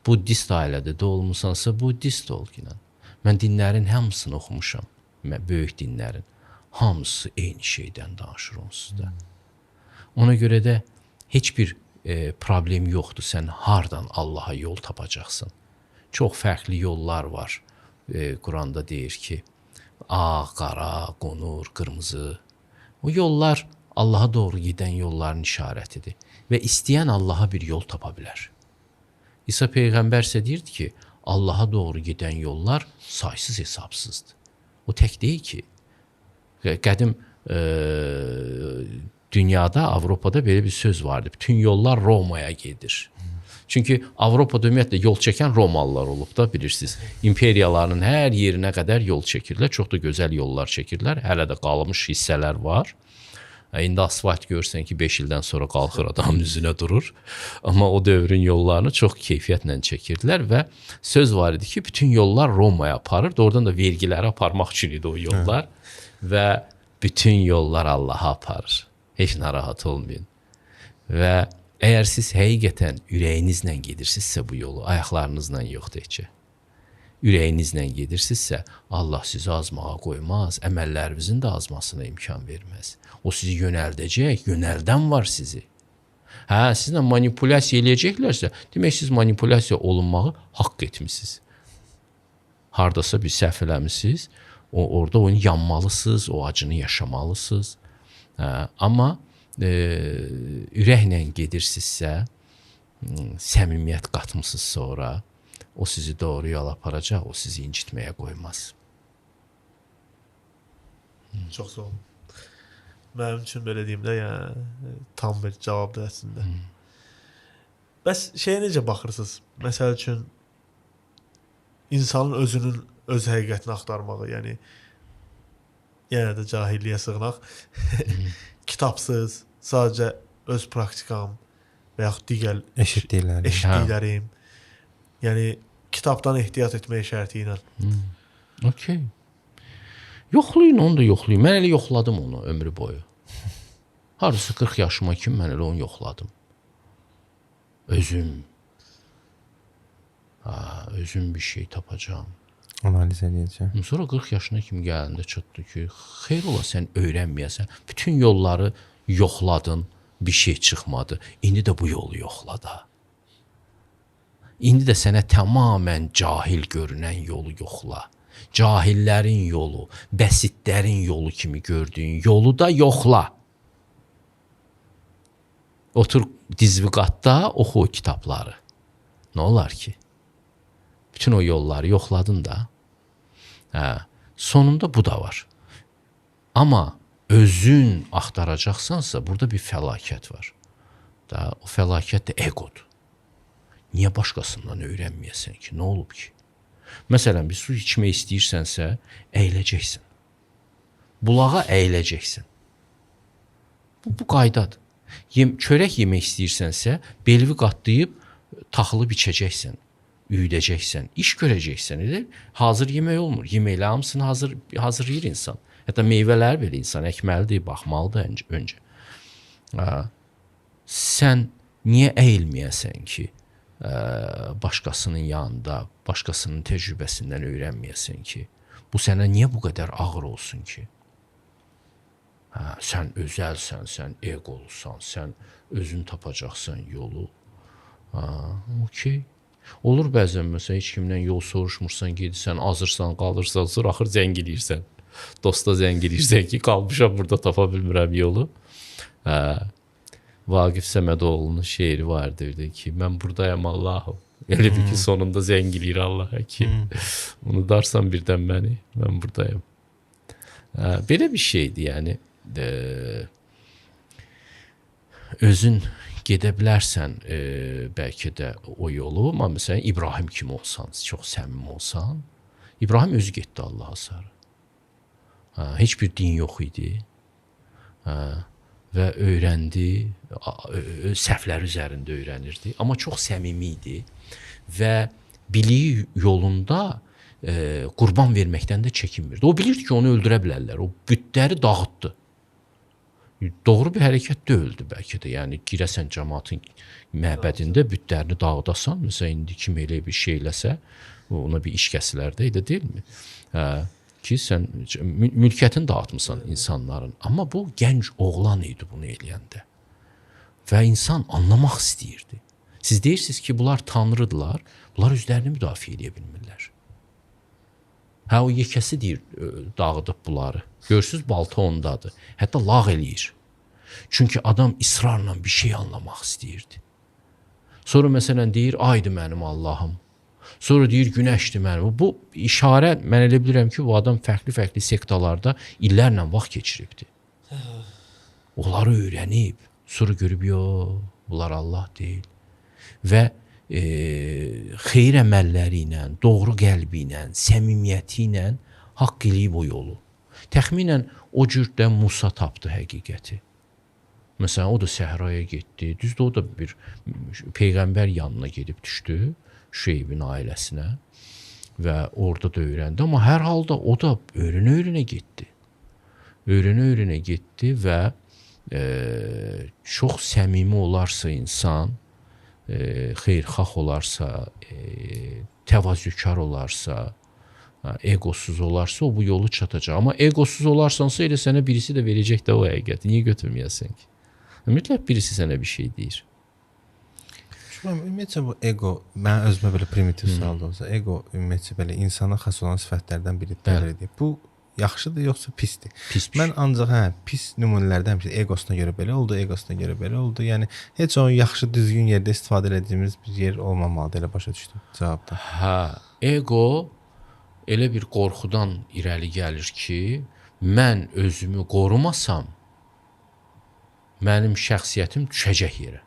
Buddist ailədə doğulmusansa, buddist ol inan. Mən dinlərin hamısını oxumuşam. Böyük dinlərin. Hamısı eyni şeydən danışır onsuz da. Ona görə də heç bir problem yoxdur. Sən hardan Allaha yol tapacaqsan. Çox fərqli yollar var. Quranda deyir ki, ağ, qara, qonur, qırmızı. O yollar Allaha doğru gedən yolların işarətidir. Və istəyən Allaha bir yol tapa bilər. İsa Peyğəmbər isə deyirdi ki, Allaha doğru gedən yollar saysız hesabsızdır. O tək deyil ki, qədim dünyada, Avropada belə bir söz vardı. Bütün yollar Romaya gedir. Çünki Avropada ümumiyyətlə yol çəkən Romalılar olub da, bilirsiniz. İmperiyaların hər yerinə qədər yol çəkirlər. Çox da gözəl yollar çəkirlər. Hələ də qalmış hissələr var. İndi asfalt görürsən ki, 5 ildən sonra qalxır adamın üzünə durur. Amma o dövrün yollarını çox keyfiyyətlə çəkirdilər və söz var idi ki, bütün yollar Romaya aparırdı. Oradan da vergiləri aparmaq üçün idi o yollar. Və bütün yollar Allaha aparır. Heç narahat olmayın. Və əgər siz həqiqətən ürəyinizlə gedirsinizsə bu yolu, ayaqlarınızla yox təkcə. Ürəyinizlə gedirsinizsə, Allah sizi azmağa qoymaz, əməllərinizin də azmasına imkan verməz. O sizi yönəldəcək, yönəldən var sizi. Hə, sizinlə manipulyasiya eləyəcəklərsə, demək siz manipulyasiya olunmağı haqq etmisiniz. Hardasa bir səhv eləmisiniz, orada onu yanmalısınız, o acını yaşamalısınız. Hə, amma ürəklə gedirsinizsə, səmimiyyət qatmısınızsa ora, o sizi doğru yola aparacaq, o sizi incitməyə qoymaz. Çox sağ olun. Mənim üçün belə deyim də, yəni tam bir cavabdır əslində. Bəs şeyə necə baxırsınız? Məsəl üçün insanın özünün öz həqiqətini axtarmağı, yəni yenə də cahilliyə sığınaq. Kitabsız, sadəcə öz praktikam və yaxud digər eşitdiklərim. Yəni kitabdan ehtiyat etmək şərti ilə. Okey. Yoxlayın, onu da yoxlayın. Mən elə yoxladım onu ömrü boyu. Hardasa 40 yaşıma kimi mən elə onu yoxladım. Özüm. Ha, özüm bir şey tapacağam. Analiz edəcəm. Sonra 40 yaşına kimi gələndə çatdı ki, xeyr ola sən öyrənməyəsən. Bütün yolları yoxladın, bir şey çıxmadı. İndi də bu yolu yoxla da. İndi də sənə tamamilə cahil görünən yolu yoxla. Cahillərin yolu, bəsitlərin yolu kimi gördüyün yolu da yoxla. Otur dizviqatda oxu o kitabları. Nə olar ki? Bütün o yolları yoxladın da. Hə, sonunda bu da var. Amma özün axtaracaqsansa, burada bir fəlakət var. Da, o fəlakət də egodur. Niyə başqasından öyrənməyəsən ki? Nə olub ki? Məsələn, bir su içmək istəyirsənsə, əyiləcəksən. Bulağa əyiləcəksən. Bu qaydadır. Çörək yemək istəyirsənsə, belvi qatlayıb taxılı biçəcəksən, üyüdəcəksən, iş görəcəksən. Elə hazır yemək olmur. Yeməklə hamısını hazırlayır insan. Hətta meyvələri belə insan əkməlidir, baxmalıdır öncə. Sən niyə əyilməyəsən ki, başqasının yanında, başqasının təcrübəsindən öyrənməyəsən ki? Bu sənə niyə bu qədər ağır olsun ki? Hə, sən özəlsən, sən eqolusan, sən özün tapacaqsan yolu. Ha, okey. Olur bəzən məsələn heç kimdən yol soruşmursan, gedirsən, azırsan, qalırsan, sonra axır zəng eləyirsən. Dosta zəng eləyirsən ki, qalmışam burada, tapa bilmirəm yolu. Hə, Vaqif Səmədoğlunun şeiri var idi ki, mən buradayam Allahım. Elə bir ki, sonunda zəng eləyir Allaha ki, unudarsan birdən məni, mən buradayam. Hə, belə bir şeydir, yəni özün gedə bilərsən bəlkə də o yolu, amma məsələn İbrahim kimi olsan, çox səmimi olsan, İbrahim özü getdi Allaha sarı. Hə, heç bir din yox idi. Hə, və öyrəndi, səhvləri üzərində öyrənirdi, amma çox səmimi idi və biliyi yolunda qurban verməkdən də çəkinmirdi. O bilirdi ki, onu öldürə bilərlər. O bütləri dağıtdı. Doğru bir hərəkət deyildi bəlkə də. Yəni girəsən cəmaatın məbədində bütlərini dağıdasan, məsələn indi kim elə bir şey eləsə, ona bir iş kəsilər də, elə deyilmi? Hə, ki sən mülkiyyətini dağıtmısan insanların. Amma bu gənc oğlan idi bunu eləyəndə. Və insan anlamaq istəyirdi. Siz deyirsiniz ki, bunlar tanrıdırlar, bunlar özlərini müdafiə edə bilmirlər. Hə, o yekəsi deyir, dağıdıb bunları. Görürsüz, balta ondadır. Hətta lağ eləyir. Çünki adam israrla bir şey anlamaq istəyirdi. Sonra məsələn deyir, aydır mənim Allahım. Sonra deyir, günəşdir mənim. Bu işarə, mən elə bilirəm ki, bu adam fərqli-fərqli sektalarda illərlə vaxt keçiribdi. Onları öyrənib, sonra görüb, yox, bunlar Allah deyil. Və xeyir əməlləri ilə, doğru qəlbi ilə, səmimiyyəti ilə haqq eləyib o yolu. Təxminən o cür də Musa tapdı həqiqəti. Məsələn, o da səhraya getdi. Düzdür, o da bir peyğəmbər yanına gedib düşdü, Şüeybin ailəsinə və orada da öyrəndi. Amma hər halda o da öyrənə-öyrənə getdi. Öyrənə-öyrənə getdi və çox səmimi olarsa insan, xeyirxah olarsa, təvazökar olarsa, eqosuz olarsa o bu yolu çatacaq. Amma eqosuz olarsansa elə sənə birisi də verəcək də o həqiqəti. Niyə götürməyəsən ki? Mütləq birisi sənə bir şey deyir. Şükür, ümumiyyətcə bu ego, mən özümə belə primitiv sual da olsa, ego ümumiyyətcə belə insana xas olan sifətlərdən biridir. Bu yaxşıdır yoxsa pisdir? Pis bir Mən ancaq pis nümunələrdən həmişə egosuna görə belə oldu, egosuna görə belə oldu. Yəni heç onu yaxşı düzgün yerdə istifadə etdiyimiz bir yer olmamalıdır, elə başa düşdüm cavabda. Hə, ego elə bir qorxudan irəli gəlir ki, mən özümü qorumasam, mənim şəxsiyyətim düşəcək yerə.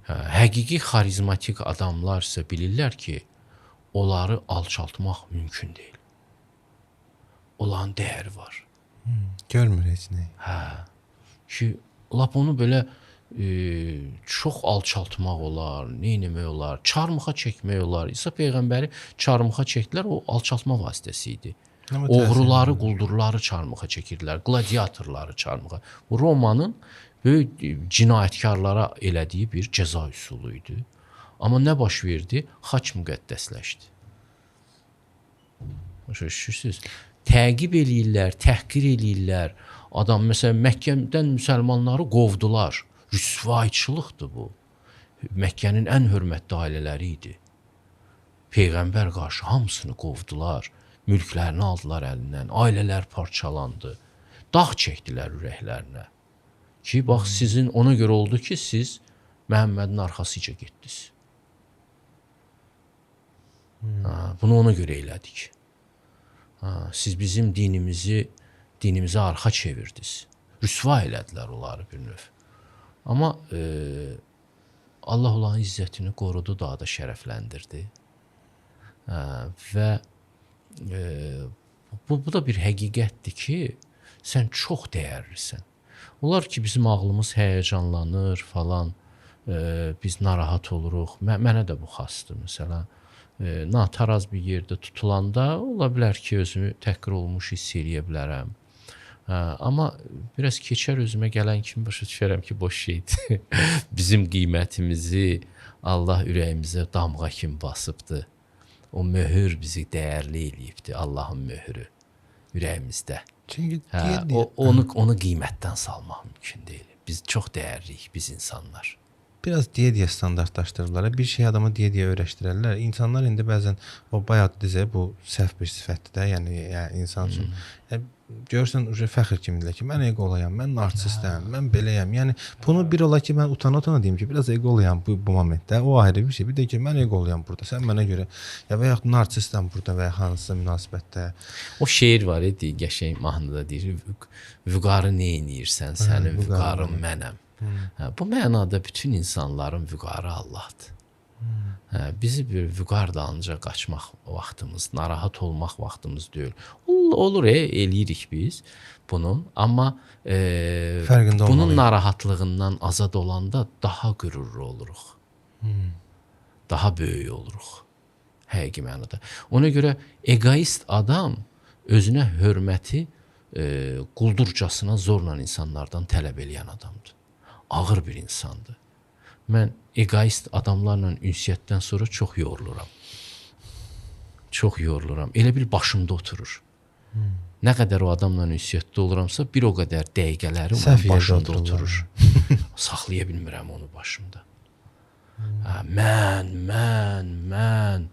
Hə, həqiqi xarizmatik adamlar isə bilirlər ki, onları alçaltmaq mümkün deyil. Onların dəyəri var. Görmür heç nəyi. Hə. Ki, lap onu belə çox alçaltmaq olar, nə etmək olar, çarmıxa çəkmək olar. İsa peyğəmbəri çarmıxa çəkdilər, o alçaltma vasitəsi idi. Oğruları, quldurları çarmıxa çəkirdilər, qladiatorları çarmıxa. Bu Romanın böyük cinayətkarlara elədiyi bir cəza üsulu idi. Amma nə baş verdi? Xaç müqəddəsləşdi. Başa düşürsüz? Təqib eləyirlər, təhqir eləyirlər. Adam məsələn Məkkədən müsəlmanları qovdular. Rüsvayçılıqdır bu. Məkkənin ən hörmətli ailələri idi. Peyğəmbər qarşı hamısını qovdular. Mülklərini aldılar əlindən. Ailələr parçalandı. Dağ çəkdilər ürəklərinə. Ki bax sizin ona görə oldu ki, siz Məhəmmədin arxasıca getdiniz. Ha, bunu ona görə elədik. Ha, siz bizim dinimizi dinimizə arxa çevirdiniz. Rüsva elədilər onları bir növ. Amma Allah onların izzətini qorudu, daha da şərəfləndirdi. Və bu da bir həqiqətdir ki, sən çox dəyərlisən. Olar ki, bizim ağlımız həyəcanlanır falan, biz narahat oluruq. Mənə də bu xasdır məsələn. Nataraz bir yerdə tutulanda ola bilər ki, özümü təhqir olunmuş hiss eləyə bilərəm. Amma biraz keçər özümə gələn kimi başa düşərəm ki, boş şeydir. Bizim qiymətimizi Allah ürəyimizə damğa kimi basıbdı. O möhür bizi dəyərli eləyibdi, Allahın möhürü ürəyimizdə. Çünki onu qiymətdən salmaq mümkün deyil. Biz çox dəyərliyik, biz insanlar. Biraz deyə-deyə standartlaşdırırlar. Bir şey adama deyə-deyə öyrəşdirərlər. İnsanlar indi bəzən o bayaq dizə bu səhv bir sifətdir də, yəni insan üçün. Yəni görürsən uje fəxr kimidirlər ki, mən eqoluyam, mən narsistəm, mən beləyəm. Yəni bunu bir ola ki, mən utana-utana deyim ki, biraz eqoluyam bu momentdə. O ayrı bir şey. Bir də ki, mən eqoluyam burada. Sən mənə görə ya və yaxud narsistəm burada və ya hansısa münasibətdə. O şeir var idi, qəşəng mahnıda deyir, vüqarı nə eləyirsən, sənin vüqarın mənəm. Hə, bu mənada bütün insanların vüqarı Allahdır. Hə, bizi bir vüqar dalınca qaçmaq vaxtımız, narahat olmaq vaxtımız deyil. Olur, eləyirik biz bunun, amma bunun narahatlığından azad olanda daha qürurlu oluruq. Daha böyük oluruq. Həqiqi mənada. Ona görə egoist adam özünə hörməti quldurcasına zorla insanlardan tələb eləyən adamdır. Ağır bir insandır. Mən egoist adamlarla ünsiyyətdən sonra çox yoruluram. Çox yoruluram. Elə bil başımda oturur. Nə qədər o adamla ünsiyyətdə oluramsa, bir o qədər dəqiqələri onun başımda oturur. Saxlaya bilmirəm onu başımda. Hə, mən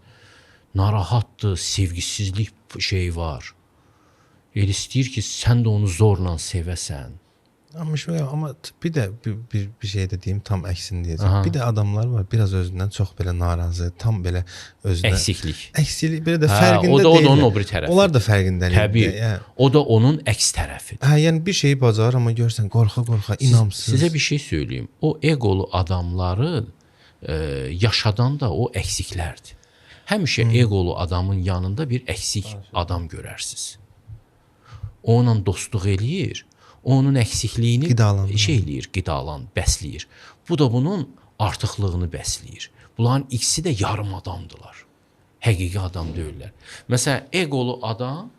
narahatdır, sevgisizlik şeyi var. Elə istəyir ki, sən də onu zorla sevəsən. Amma şöyle, amma bir də bir şey də deyim, tam əksini deyəcəm. Aha. Bir də adamlar var, biraz özündən çox belə narazı, tam belə özünə əksiklik. Əksiklik, belə də fərqində deyil. O da onun o biri tərəfi. Onlar da fərqindədir. Təbii. Yəni, o da onun əks tərəfidir. Hə, yəni bir şeyi bacarır, amma görsən qorxa-qorxa, inamsız. Sizə bir şey söyləyim. O eqolu adamları yaşadan da o əksiklərdir. Həmişə eqolu adamın yanında bir əksik adam görərsiniz. Onunla dostluq eləyir. Onun əksikliyini şey eləyir, qidalan, bəsləyir. Bu da bunun artıqlığını bəsləyir. Bunların ikisi də yarım adamdılar. Həqiqi adam deyirlər. Məsələn, eqolu adam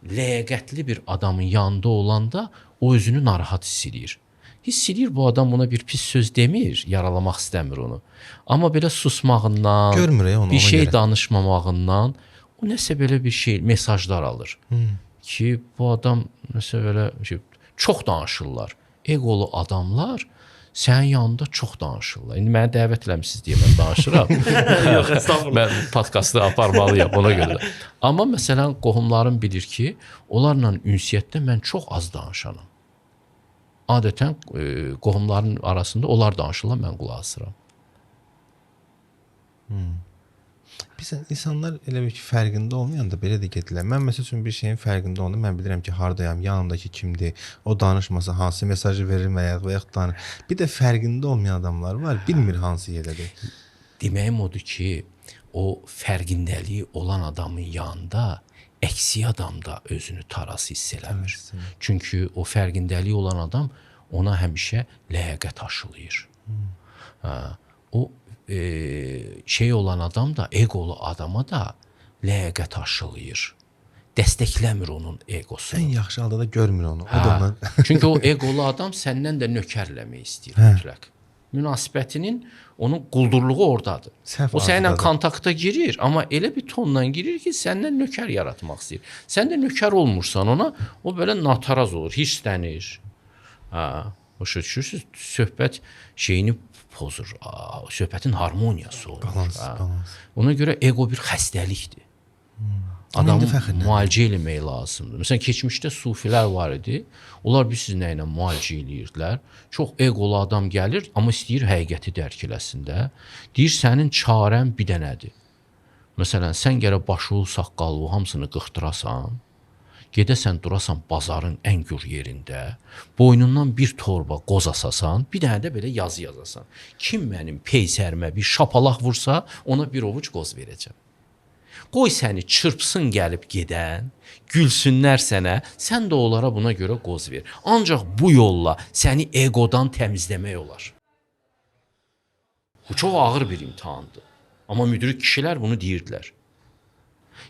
ləyaqətli bir adamın yanında olanda o özünü narahat hiss eləyir. Hiss eləyir bu adam buna bir pis söz demir, yaralamaq istəmir onu. Amma belə susmağından, görmür onu, bir şey görə danışmamağından o nəsə belə bir şey, mesajlar alır. Ki bu adam nəsə belə şey, çox danışırlar. Eqolu adamlar sənin yanında çox danışırlar. İndi məni dəvət eləmisiniz deyə mən danışıram. Yox, estağfurullah. Mən podkastı aparmalıyam ona görə də. Amma məsələn qohumlarım bilir ki, onlarla ünsiyyətdə mən çox az danışanam. Adətən qohumların arasında onlar danışırlar, mən qulaq asıram. Biz insanlar elə bir ki, fərqində olmayan da belə də gedirlər. Mən məsəl üçün bir şeyin fərqində olanda mən bilirəm ki, hardayam, yanımdakı kimdir, o danışmasa hansı mesajı verir mənə və yaxud danır. Bir də fərqində olmayan adamlar var, bilmir hansı yerdədir. Deməyim odur ki, o fərqindəliyi olan adamın yanında əksi adam da özünü taraz hiss eləmir. Çünki o fərqindəliyi olan adam ona həmişə ləyaqət aşılayır. Hə, o şey olan adam da, eqolu adama da ləyaqət aşılayır. Dəstəkləmir onun eqosunu. Ən yaxşı halda da görmür onu. O da ondan. Çünki o eqolu adam səndən də nökərləmək istəyir mütləq. Münasibətinin onun quldurluğu oradadır. Səhv o səninlə arzudadır. kontakta girir, amma elə bir tonla girir ki, səndən nökər yaratmaq istəyir. Sən də nökər olmursan ona, o belə nataraz olur, hirslənir. Hə, başa düşürsüz? Söhbət şeyini pozur. Söhbətin harmoniyası olur. Balans, balans. Ona görə ego bir xəstəlikdir. Adamı müalicə eləmək lazımdır. Məsələn, keçmişdə sufilər var idi. Onlar bilirsiniz nə ilə müalicə eləyirdilər. Çox eqolu adam gəlir, amma istəyir həqiqəti dərk eləsin də. Deyir, sənin çarən bir dənədir. Məsələn, sən gərək başı, saqqalı hamısını qırxdırasan, gedəsən, durasan bazarın ən gür yerində, boynundan bir torba qoz asasan, bir dənə də belə yazı yazasan. Kim mənim peysərimə bir şapalaq vursa, ona bir ovuc qoz verəcəm. Qoy səni çırpsın gəlib gedən, gülsünlər sənə, sən də onlara buna görə qoz ver. Ancaq bu yolla səni egodan təmizləmək olar. Bu çox ağır bir imtahandır. Amma müdrik kişilər bunu deyirdilər.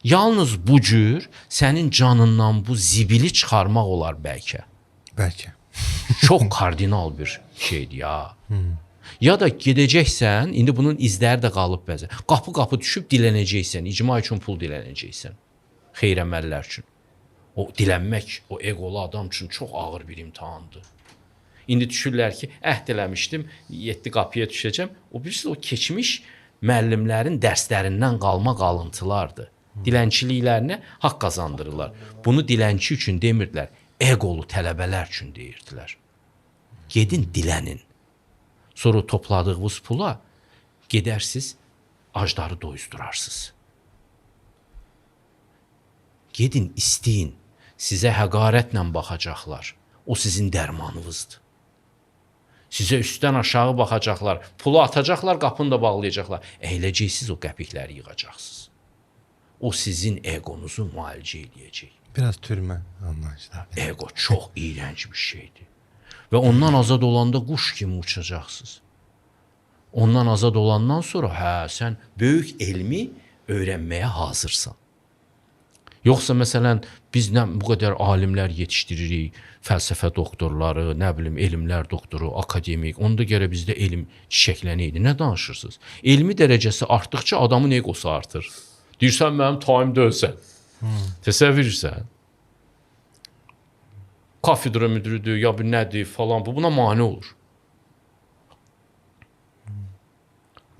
Yalnız bu cür sənin canından bu zibili çıxarmaq olar bəlkə. Bəlkə. Çox kardinal bir şeydir ya. Ya da gedəcəksən, indi bunun izləri də qalıb bəzən. Qapı-qapı düşüb dilənəcəksən, icma üçün pul dilənəcəksən. Xeyr əməllər üçün. O dilənmək o eqolu adam üçün çox ağır bir imtahandır. İndi düşürlər ki, əhd eləmişdim, 7 qapıya düşəcəm. O bilirsiniz, o keçmiş müəllimlərin dərslərindən qalma qalıntılardır. Dilənçiliklərinə haqq qazandırırlar. Bunu dilənçi üçün demirdilər, eqolu tələbələr üçün deyirdilər. Gedin dilənin. Sonra topladığınız pula gedərsiz, acları doyuzdurarsınız. Gedin, isteyin. Sizə həqarətlə baxacaqlar. O sizin dərmanınızdır. Sizə üstdən aşağı baxacaqlar. Pulu atacaqlar, qapını da bağlayacaqlar. Əyləcəksiniz, o qəpikləri yığacaqsınız. O sizin egonuzu müalicə eləyəcək. Biraz türmə anlayışlar. Ego çox iyrənc bir şeydir. Və ondan azad olanda quş kimi uçacaqsınız. Ondan azad olandan sonra hə, sən böyük elmi öyrənməyə hazırsan. Yoxsa məsələn biz nə bu qədər alimlər yetişdiririk, fəlsəfə doktorları, nə bilim elmlər doktoru, akademik. Onda gərək bizdə elm çiçəklənəydi. Nə danışırsınız? Elmi dərəcəsi artdıqca adamın egosu artır. Deyirsən mənim tayım deyilsən. Təsəvvür edirsən? Kafedra müdiridir, ya bir nədir falan, bu buna mane olur.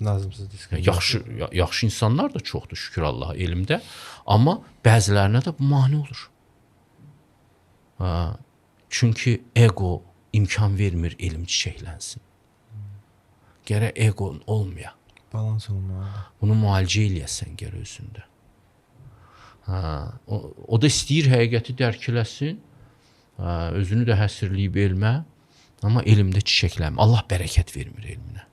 Lazımsız diskriminasiya. Yaxşı insanlar da çoxdur şükür Allaha elmdə, amma bəzilərinə də bu mane olur. Hə, çünki ego imkan vermir elm çiçəklənsin. Gərək eqon olmaya. Balans olmalıdır. Bunu müalicə eləyəsən gərək özündə. Hə, o da istəyir həqiqəti dərk eləsin. Hə, özünü də həsrləyib elmə, amma elmdə çiçəklənmir. Allah bərəkət vermir elminə.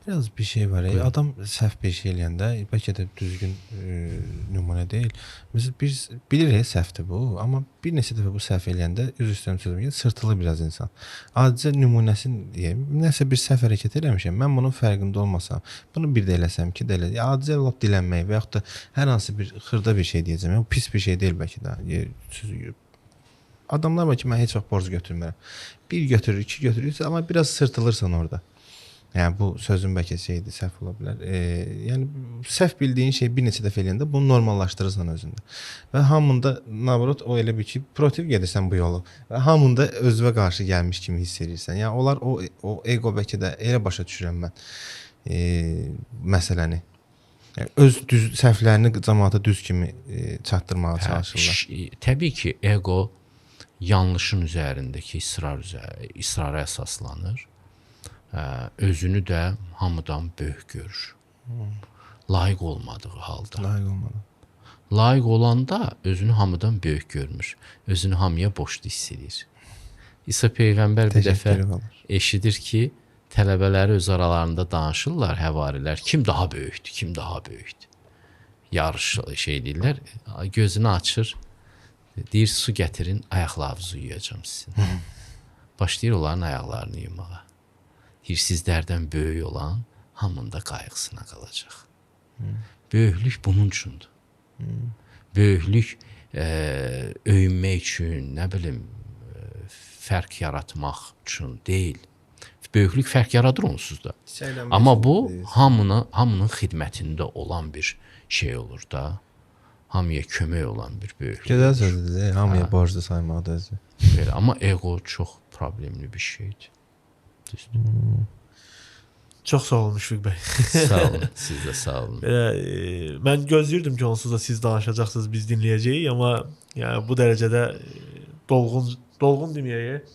Biraz bir şey var. Adam səhv bir şey eləyəndə, bəlkə də düzgün nümunə deyil. Məsələn, biz bilirik səhvdir bu, amma bir neçə dəfə bu səhv eləyəndə, üzr istəyirəm sözümü gəlir, sırtılır biraz insan. Adicə nümunəsini deyim, nəsə bir səhv hərəkət eləmişəm. Mən bunun fərqində olmasam, bunu bir də eləsəm, iki də elə, adicə lap dilənmək və yaxud da hər hansı bir xırda bir şey deyəcəm. Yəni, bu pis bir şey deyil bəlkə də. Adamlar var ki, mən heç vaxt borc götürmürəm. Bir götürür, iki götürür, amma biraz sırtılırsan orada. Yəni bu sözün bəlkə şeydir, səhv ola bilər. Yəni səhv bildiyin şey bir neçə dəfə eləyəndə bunu normallaşdırırsan özündə. Və hamında nabrot o elə bir ki, protiv gedirsən bu yolu. Və hamında özünə qarşı gəlmiş kimi hiss edirsən. Yəni onlar o ego bəlkə də elə başa düşürəm mən məsələni. Yəni öz düz səhvlərini cəmaata düz kimi çatdırmağa çalışırlar. Təbii ki, ego yanlışın üzərindəki israra əsaslanır. Özünü də hamıdan böyük görür. Layiq olmadığı halda. Layiq olmadı. Layiq olanda özünü hamıdan böyük görmür. Özünü hamıya borclu hiss edir. İsa peyğəmbər bir dəfə eşidir ki, tələbələri öz aralarında danışırlar, həvarilər. Kim daha böyükdür, kim daha böyükdür? Yarış şey deyirlər. Gözünü açır. Deyir, su gətirin, ayaqlarınızı yuyacam sizin. Başlayır onların ayaqlarını yumağa. Deyir, sizlərdən böyük olan hamının da qayğısına qalacaq. Böyüklük bunun üçündür. Böyüklük öyünmək üçün, nə bilim, fərq yaratmaq üçün deyil. Böyüklük fərq yaradır onsuz da. Amma bu hamının xidmətində olan bir şey olur da. Hamıya kömək olan bir böyüklük. Gözəl sözdür, hamıya borclu saymaq da özü. Belə, amma ego çox problemli bir şeydir. Düzdür. Çox sağ olun Müşfiq bəy. Sağ olun, siz də sağ olun. Belə, mən gözləyirdim ki, onsuz da siz danışacaqsınız, biz dinləyəcəyik, amma yəni bu dərəcədə dolğun deməyək,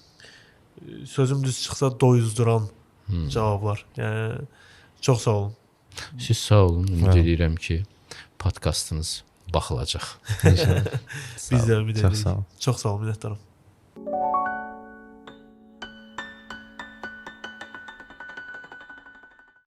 sözüm düz çıxsa doyuzduran cavablar. Yəni çox sağ olun. Siz sağ olun. Ümid edirəm ki, podkastınız baxılacaq. Biz də ümid edirik. Çox sağ olun. Çox sağ olun, minnətdaram.